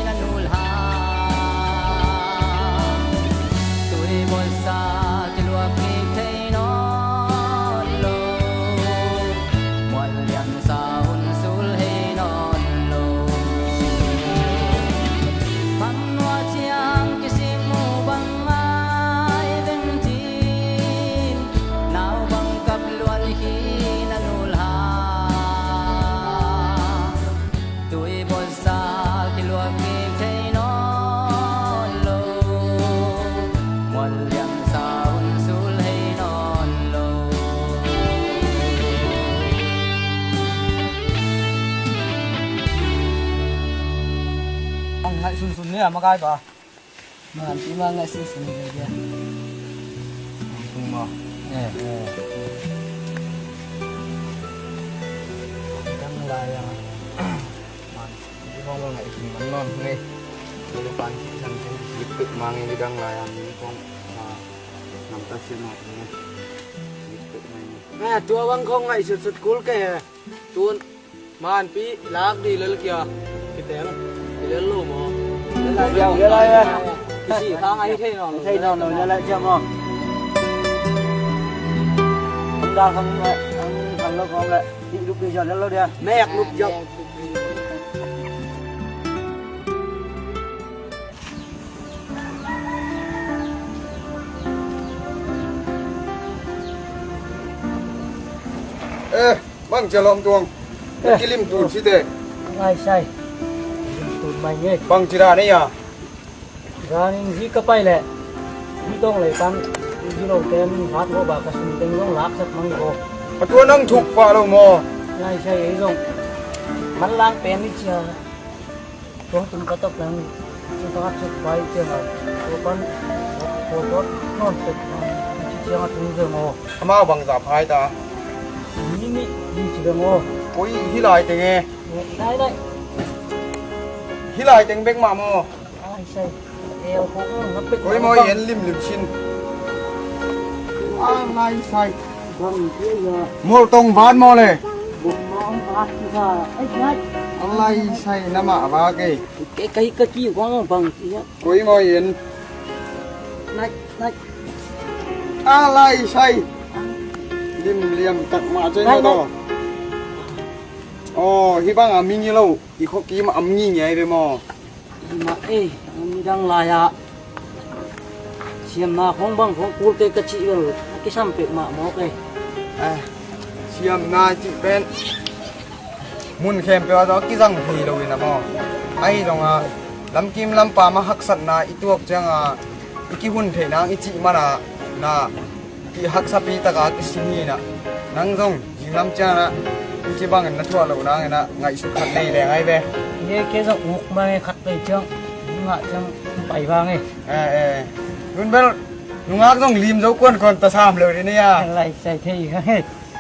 na nul ha. Tui bawlsa kiluak kik thei nawn lo, mual liamsa hun sul hei nawn lo. Phang nua ciang kisik mu bang ngai veng cin, nau bang kap luan hi na nul ha. Tui bawlsa kiluak kik thei nawn lo, mual liamsa hun sul hei nawn lo. Ang ngaih sunsun ni a makai pa. Manpi mah ngaihsun sun ve dia. Tung maw? Eh. Eh. Dang lai a. Manpi khawng bel ngaihsun man nawn ngei. Tele pan sang ken lik pek mang ngei dang lai a. Khawng, ah, nam ta sia ma ngei. Lik pek mang ngei. Eh, tua bang khawng ngaihsut sut kul ke. Tun. Manpi lak di lel kia. Kiteng. Di lel lo maw. Lel lai. Lel lai, lel lai. Kisi khang ahi thei nawn lo. Thei nawn lo, lel lai cia maw. Ang da khang le, ang khang lo khang le. Di lup di cia lel lo dia. Mek lup cia. Eh, bang cia lawm tuang. Eh, kilim tun site. Ngai sai. Kilim tun mai nge. Bang ci dan ei a. Zanin zi ka pai leh. Zi tong lei pan. Zi lo te min hat ho ba ka sum teng zong lak sak mang ko. A tua nang thuk pah lo maw. Ngai sai ei zong. Man lang pen ni cia. Tua tung ka tawp nang, tua ka suk pai ciang a, tua pan, tua tua nawn tek nang, ci ciang a tung zeng aw. Amau bang zah phai ta? Ni nih, ni ci beng aw. Oi, hi lai teng e. Nai, nai. Hi lai teng bek mah maw? Ai sai, el khawk nang na pek. Oi maw, en limlim sin. A lai sai. Bang ci a. Mual tong van maw le? Bang maw, bang ci a. Ai, nai. A lai sai na mah va kei. Kei ka hi ka ki kong bang ci a. Koi maw in. Nai, nai. A lai sai. Lim liam tak mah cei na to. Aw, hi bang a mi ngi lo. I kho kim am ngi ngi ai ve maw. Hi mah ei, a mi dang lai a. Siamna khong bang khong kulte ka cih bel a kisam pek mah mawk ei. Eh, siamna cih pen mun khempeuh ah zong a kizang thei lo in a maw. Ahi zongah lamkim lampam ah haksatna i tuak ciangah i kihun theih nang i cih manah na kihaksapi takah a kisin hi inah nang zong zinglam cianah i ci bangin na thuah loh nangin ah ngaihsut khat nei leng ai ve. Ye ke zong uk mah nge khat vei ciang ngah ciang pai vang e. Eh, eh. Tun bel nungak zong lim zo kuankuan ta sam lo ding nia. Lai sai thei kha he.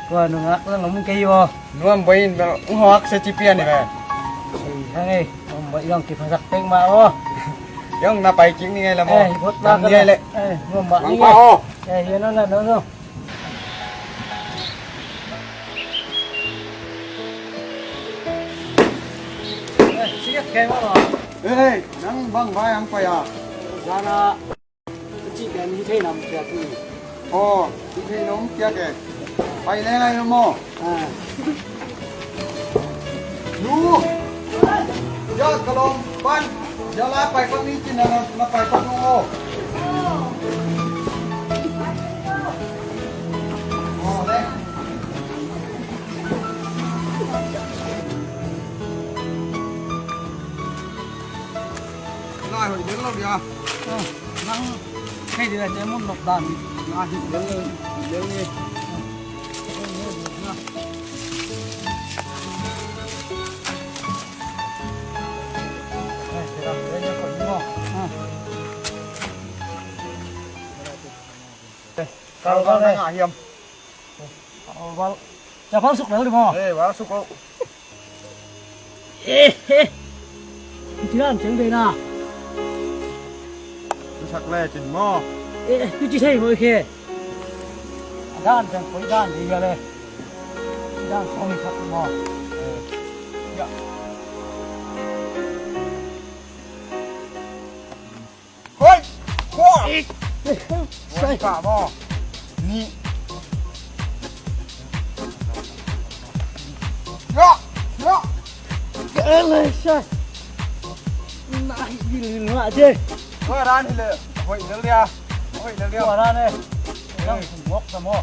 Kua nungak zong om kei aw. Nuam boih in bel ung hawk sia ci pian hi ve. Sei kha he. Nuam boih zong kiphasak pek mah aw. Zong na pai kik ni ngei la maw. Eh, i phot lak ni ngei le. Eh, nuam mah ni ngei. Eh, hian aw na no no. Eh, siak kei mah aw. Eh, nang bang vai ang pai a. Zana. Ka cih pen hi thei nam piak hi. Aw, hi thei nam piak e. Pai leng ai maw? Ah. Nu! Ya ka lawm pan. Ya lai pai kawm ni cin na, na pai kawm nu aw. Aw, le. Lai hoih lel lo dia. Nang hei dia te mun lok dan. Lai hoih lel lo. Kal val na ngah hiam? Kal val. Ca val suk lel di maw? Eh, val suk lo. Eh, eh. Ci dan ceng dei na. Sak le cin maw? Eh, tu ci thei maw khe. Dan ceng koi dan dei ya le. Dan koi sak maw? Eh. Ya. Hoi! Hua! Sai. Hua ka mo. Ni. Yo! Yo! Kele sai. Na hi bil ngah je. Hua ran hi le. Hoi del dia. Hoi del dia. Hua ran eh. Dang ngok sa mo.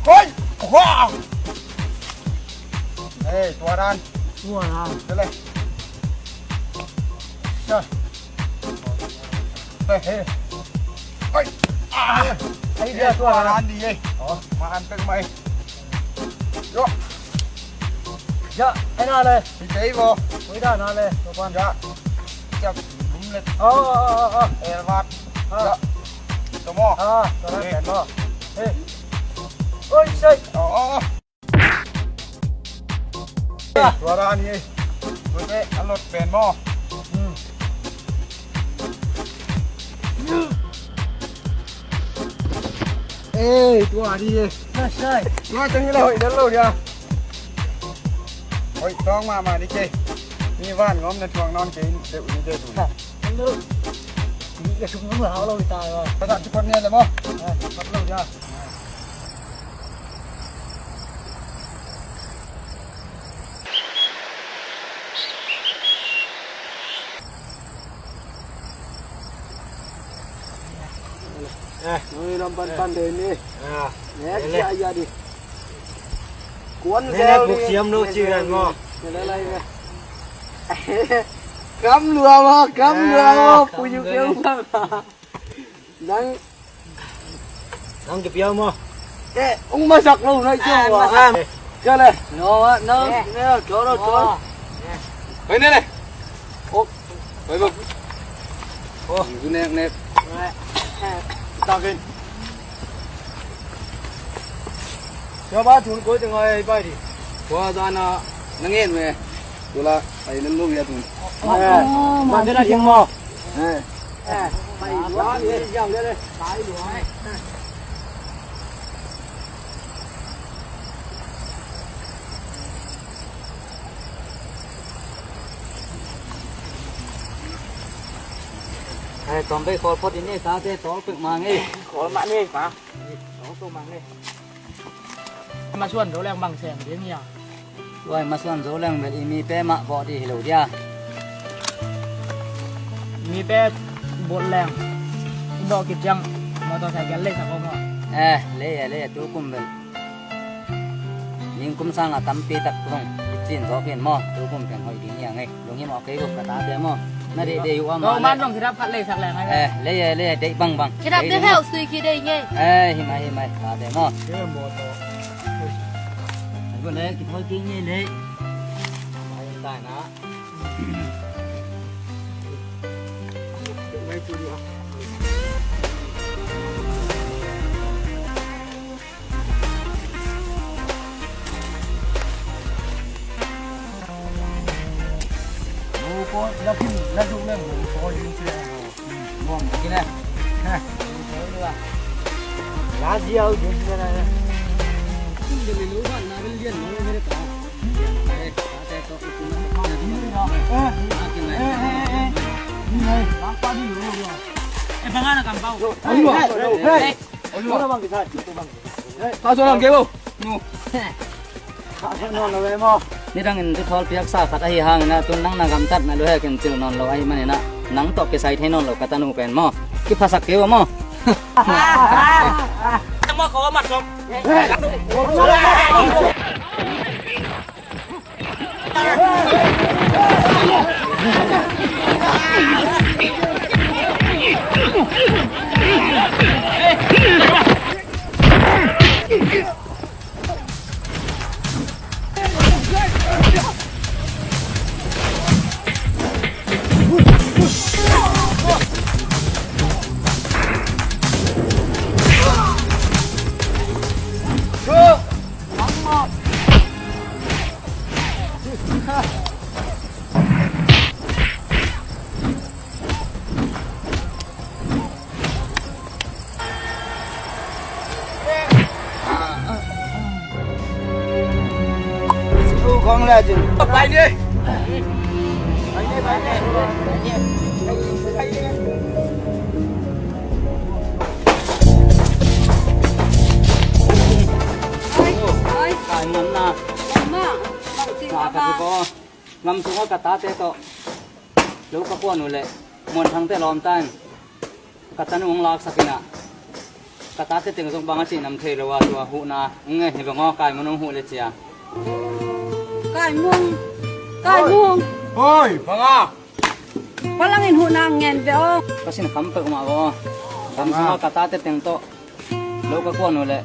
Hoi! Hua! Eh, tua dan. Tua dan. Dale. Sa. Eh, eh. Hoi! Ah! Ai dia, tua dan di eh. Oh, makan pek mai. Yo. Ja, ai na le. Hi tei bo. Koi dan na le, to pan. Ja. Cap lum le. Oh, oh, oh, oh. Elvat. Ah. Ja. Tomo. Ah, to dan pen bo. Hey. Oi, sai. Oh, oh, oh. Ah. Tua dan ni. Tua te a lot pen mo. Hmm. Eh, tua ni eh. Tua te hi la hoi dan lo dia. Hoi tong ma ma ni ke. Ni van ngom na tuang non ke in deuh ni deuh tu. Ha. Hello. Ni ka sung ngom la lo ta. Ka ta tu kon ne le mo. Ha, pat lo dia. Eh, nui lam pan pan de ni. Ah. Ne, ele. Sia ya di. Kuan ne, zel ne, buk ni. Siam lo ne, ci zel gan mo. Ne, le, le, ne. Kam lua mo, kam lua mo, ah, pu yu kam lua. Keu bang. Nang Nang kipiau mo. Eh, ung masak lo nai ciang wa. Masak. Kale. No, no, no, coro, coro. Hoi ne ne. Oh. Hoi bo. Oh, gu nek nek. Takin. Sia ba tun koi teng ai bai di. Kua zana nangen me. Tula ai nan lo ya tun. Oh, ma de na ting mo. Eh. Eh, tom bei kol phot in ni, tate tol pek mang ei. Kol mah ni, pa. Tol pek mang ei. Masuan zo leng bang sem ding hia. Oi, masuan zo leng bel i mipe mah bawh dih hi lo dia. Mipe bawh leng. Dawh kiciang motorcycle lei sak om maw? Eh, lei e, lei e, tukum bel. Ningkum sanga tampi tak zong i cin zawk in maw, tukum pen hoih ding hi a ngei. Lunghimawh kei uh ka tate maw. Na deih deih uh a mah leh. Kau man zong khitap khat lei sak leng ai. Eh, lei e, lei e, deih bangbang. Khitap deih deih heuh sui khi deih ngei. Eh, hi mai, hi mai, tate maw. Ai gu lei, kithawi kei ngei lei. Mai tai na. Mai tu ni a. Nidangin tu thawl piaksa khat ahi hangin ah, tun nang na gamtat na luhek in cil nawn lo ahih manin ah, nang tawh kisai thei nawn lo ka tanu pen maw? Kiphasak kei uh maw? Khong le cin. Pai ni. Pai ni, pai ni. Oi, oi. Kai ngamna. Ngamna. Bang ci ngamna. Ngam sungah ka tate tawh lo ka kuan uh leh Muanthangte lawmta in ka tanu hong laksak in ah, ka tate teng zong bang a cih nam thei lo a, tua huhna hong ngen hi veng aw, Kai Mung hong huh le cia. Kai Mung, Kai Mung. Hoi, bang a? Palangin huhna hong ngen ve aw. Ka sin kham peuhmah ve aw. Ngam sungah ka tate teng tawh lo ka kuan uh leh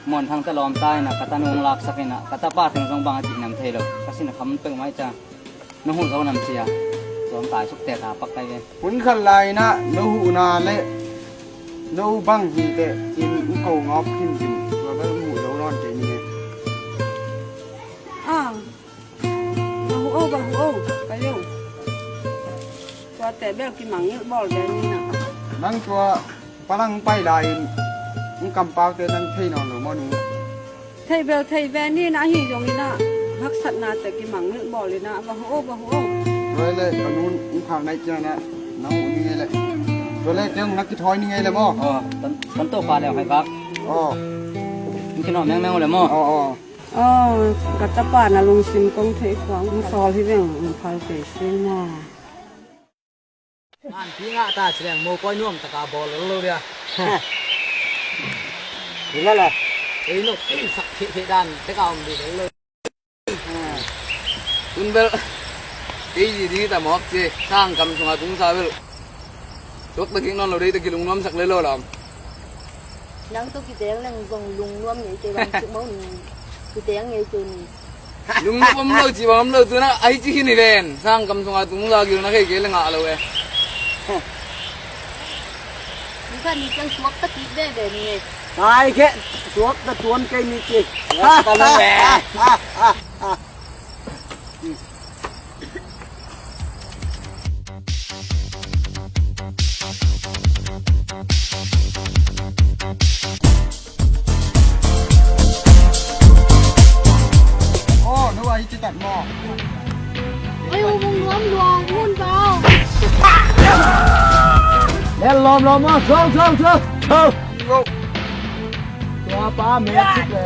Muanthangte lawmta in ah, ka tanu hong laksak in ah, ka tapa teng zong bang a cih nam thei lo. Ka sin kham peuhmah hi cia. Na huh zo nam cia. Tua hong kai suk tek a pak kai ve. Hun khat lai in ah na huhna le no bang hi teh cin, hong ko ngawp khin cin. Tua bel hong huh zo nawn kei ni. Ah. Va huh o, va huh o, ka yo. Tuate bel kimangngilh bawl ve ni na. Nang tua Palang pai lai-in hong kampaute nang thei nawn lo maw nu? Thei bel thei ve ni na, ahi zongin ah haksatnate kimangngilh bawl in ah, va huh o, va huh o. Tua leh ka nun hong khak nai ciangin ah nang huh ni ngei leh. Tua leh ciang na kithawi ni ngei leh maw? Aw, kan, kan topa leh hong hai kak. Aw. Hong kinawh mengmeng uh leh maw? Aw, aw. Aw, ka tapa na lungsim kong theih khua hong sawl hi veng, hong phal kei sing maw. An pi ngah ta ci leng mopawi nuam taka bawl lo lo dia. Hi la la. Ei no, ei sak kheh kheh dan teka om dih lo lo. Tun bel kei zi ding ta mawk ci, sangkam sunga tungsa bel. Suak ta kik nawn lo dei ta kilungnuam sak le lo lam. Nang tawh kiteng leng zong lungnuam ngei kei bang cik maw ni. Kiteng ngei kei ni. Lungnuam om lo ci bang om lo tu na, ahi ci hi ni ven. Sangkam sunga tung la gil na kei kei le ngah lo e. Ni khan ni ciang suak ta kik veve ni e. Kai khe, suak ta tuan kei ni ci. Suak ta lo e. Aw, no a hi ci tak maw? Oi, u mung luam luam, mun bau. Lel lawm lawm maw, zo, zo, zo, zo. Tua pa met cik le.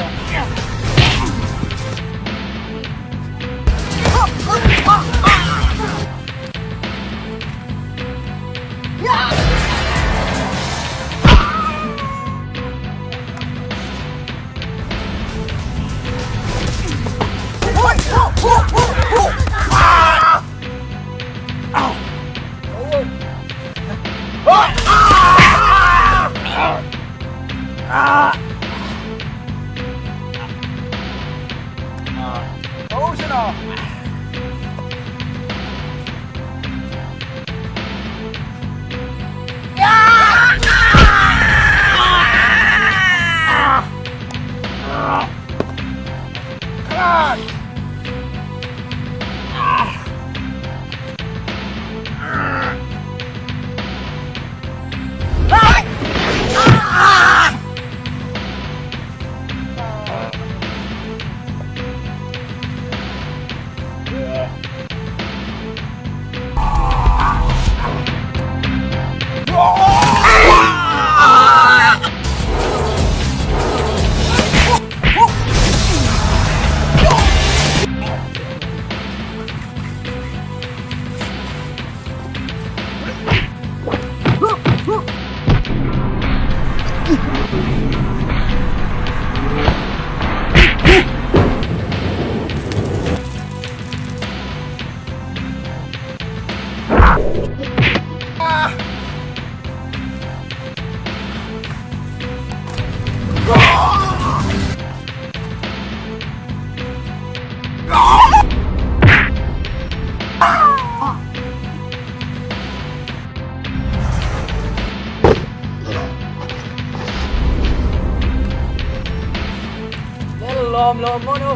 Lawm, lawm, mawnu.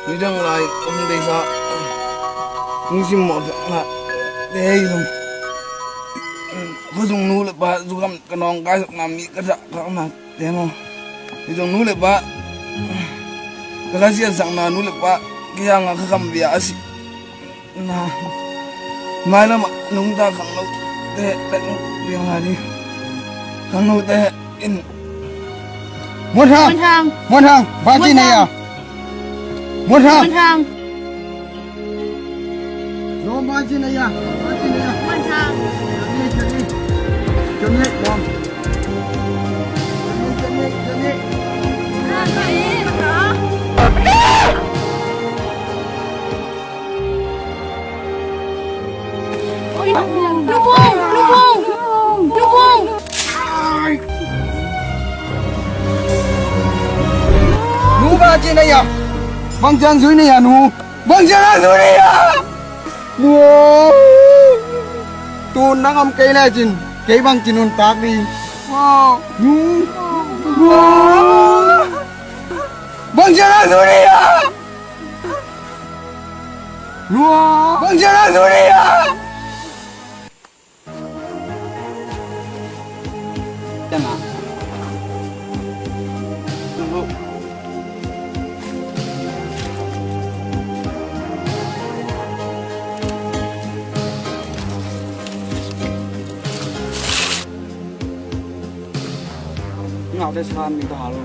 Nidang lai kong deihsa, kong simmawh piakna te hi zong, khuazung nu le pa zugam ka nawngkaisakna, mi ka zahtakna te maw, hi zong nu le pa ka khasiatsakna, nu le pa ka kiangah ka khamvia a si na, mailamah nungta khangnote, khangnote in. Muan Hang. Muan Hang. Muan Hang. Ba ci na ya. Muan Hang. Muan Hang. Lo, ba ci na ya. Ba ci na ya. Muan Hang. Lubung! Lubung! Lubung! Nu, bang ci na ya? Bang ciang zui na ya, nu? Bang ciang zui na ya? Nu aw. Tu nang om kei lecin, kei bang ci nuntak ding? Nu. Nu aw. Bang ciang zui na ya? Lua. Bang ciang a zui ni a. Ngau te san mi ta lo.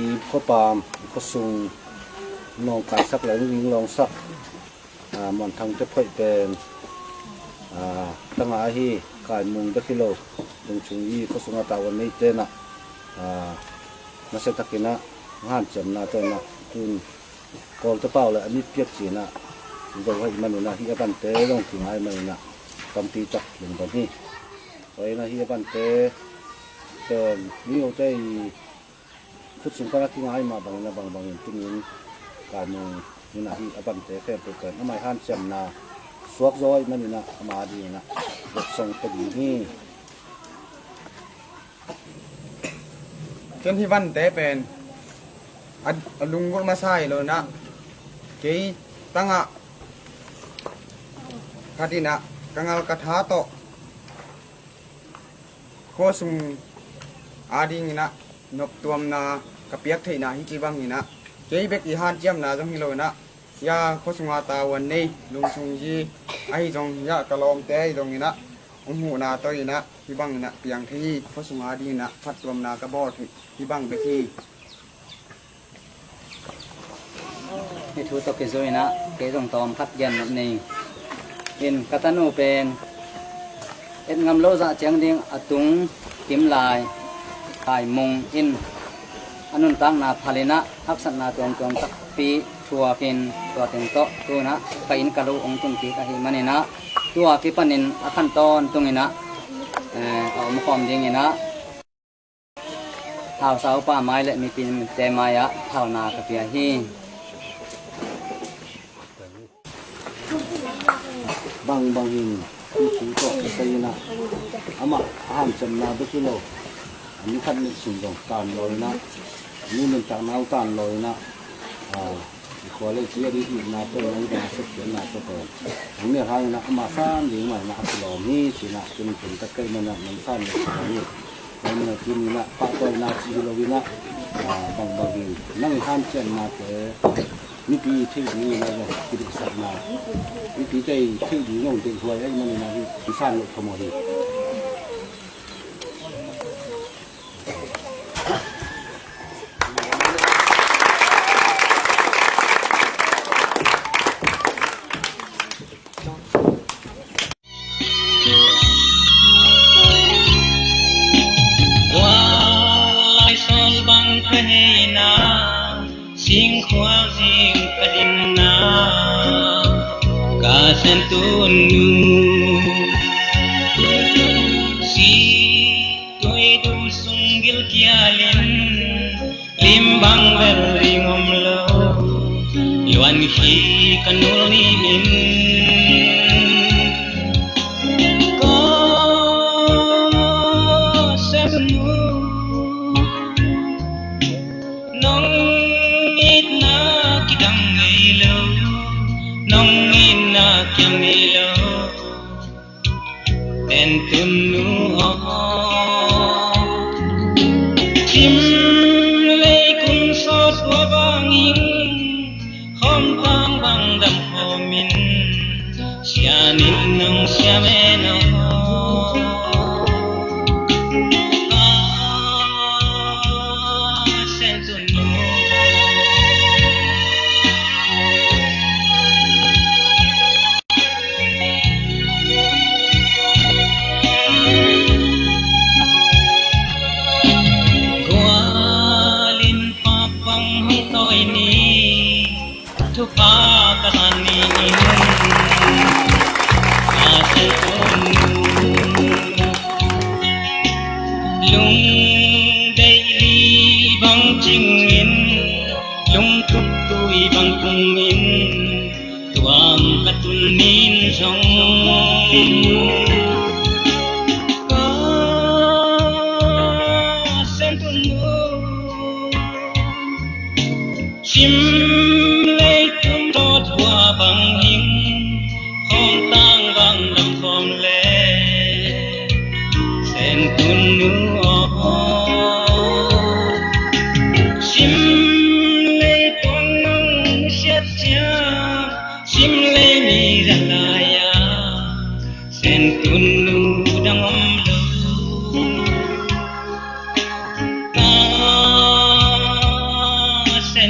I khuapam, i khuasung nawngkaisak le ning lawngsak, a, Muanthangte phoih pen, a, tangah ahi, Kaimung bek hi lo, Lungchung i khuasung a tavuan neite nah, a, nasiatakin ah hanciamna tawh nah tun Kawlte pau le a mitpiak ci-in ah zo ahih manin ah hih a vante zong kingai manin ah tampi tak lungdam hi. Tua in ah hih a vante pen mihote i khut sung pan a kingai mah bangin a bangbangin tungin Kaimung in ah hih a vante khempeuh pen amah i hanciamna suak zaw ahih manin ah ama dingin ah vetsong pia ding hi. Ken hih vante pen a, a lunggulh masa hi lo in ah kei tangah khat in ah ka ngal ka tha tawh khuasung adingin ah noptuamna ka piak theihna hi ci bangin ah kei bek i hanciamna zong hi lo in ah hih a khuasung a tavuan nei Lungchung i ahi zong hih a ka lawmte ahi zongin ah hong huhna tawh in ah hih bangin ah piang thei hi. Khuasung adingin ah phattuamna ka bawl thei hih bang bek hi. Hih thu tawh kizui in ah kei zong tawm khat gen nop ni. In ka tanu pen et ngam lo zah ciang ding a tung kim lai Kaimung in a nuntakna phal in ah haksatna tuamtuam takpi thuakin tua teng tawh tu in ah ka inn ka lo hong tun kik ahih manin ah tua kipanin a khan tawntung in ah, eh, a om khawm dingin ah hausa upa mai le mipite mai-ah thauna ka pia hi. Bangbangin thu tawh kisai in ah amah a hanciamna bek hi lo, a mi khat nih sung zong tan lo in ah, a mi nuntakna uh tan lo in ah, a, i khua le ci a ding itna tawh in ah, i dang a sepkhiatna tawh pen nang nih a hang in ah ama san ding mah in ah a kilawm hi ci in ah tun tun tak kei man ah nang san nih a kilawm hi. Nang nih a tun in ah pahtawina ci hi lo in ah, a, bangbangin nang i hanciamnate mipi i theih dingin ah zong kidiksakna, mipite i theih ding zong deihhuai ahih manin ah hih i san loh kha maw hi. Kua lai sawl bang ka hei na, singkhuak zing ka ding na, ka sentun nu. Si tui dum sung gilkial in, lim bang bel ring om lo, luan hi ka nul ni in. Ka sentun nu, nong itna kidang ngei lo, nong itna kiam ngei lo. Sentun nu aw, sim lei kum sawt tua bangin, khawm tang bang dam khawm in, sian in nong siam en aw. Ah, Sentun nu. Gualin papang hong tawi ni, thupha ka san ni in, a Sentun nu. Lungdeih li bang cingin, lungtup tui bang tungin, tuam ka tun nin zong, ka Sentun nu. Sim lei kum sawt tua bangin, khawm tang bang dam khawm le, Sentun nu aw. Sim lei tung nong siat ciang, sim lei mi zat lai-a, Sentun nu dang om lo. Ka U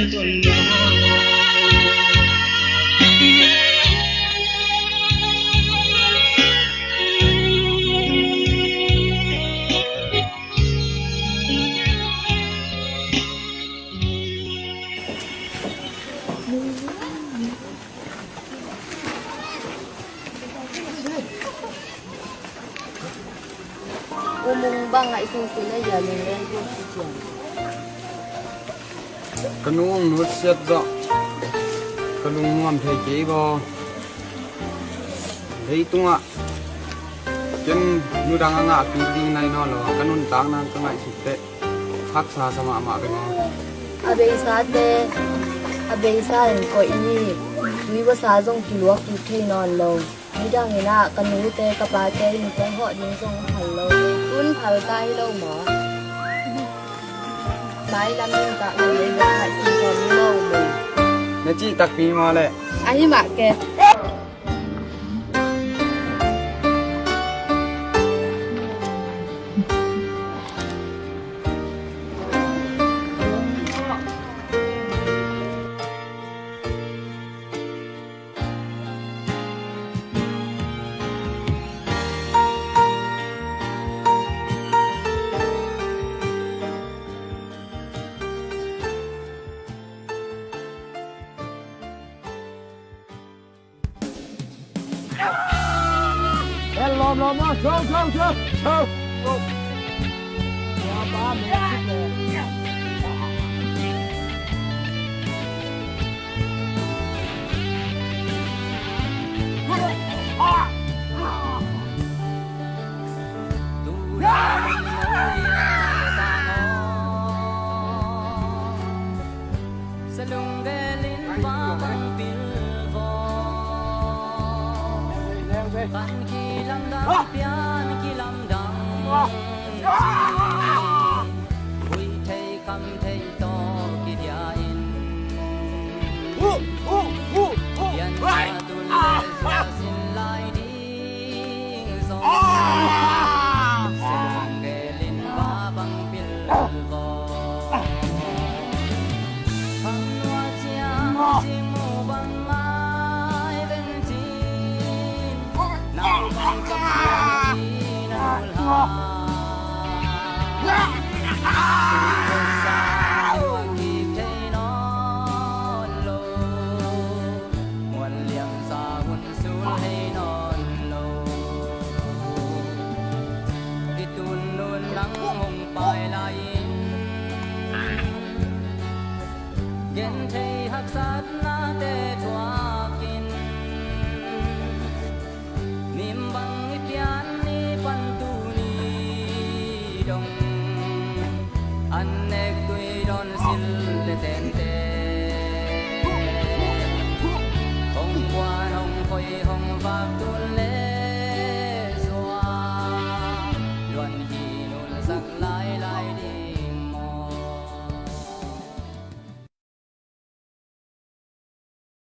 Mung, bang ngaihsun si na hia, lunglen tuk ci ciang. Ka nu hong nusiat zawh ka lungnuam thei kei baw. Leitungah ken nu dang a ngahpih ding nai nawn lo a, ka nuntakna ka ngaihsut teh haksa sa mahmah beng aw. A beisate a beisa in koih hi. Tui buasa zong kiluak kik thei nawn lo. Nidang in ah ka nute ka pate in kong hawh ding zong a phal lo. Tun phal ta hi lo maw? Mailam in ka ngai bek hai si kong lo maw? Na cih takpi maw leh? Ahi mah ke. Sa lunggel in va bang pilvo. Kan kilamdang pian kilamdang. Hui thei kham thei tawh kidia in. Pian na tun le zia sin lai ding zong. Sa lunggel in va bang pilvo. Kham nua ciang cing mu bang ngai veng cin. Nang bang ciang piang hi na nulha. Tui ko sa tua kik thei nawn lo. Muan liam sa hun sul hei nawn lo. I tun nun nang hong pai lai in. Genthei haksatnate thuak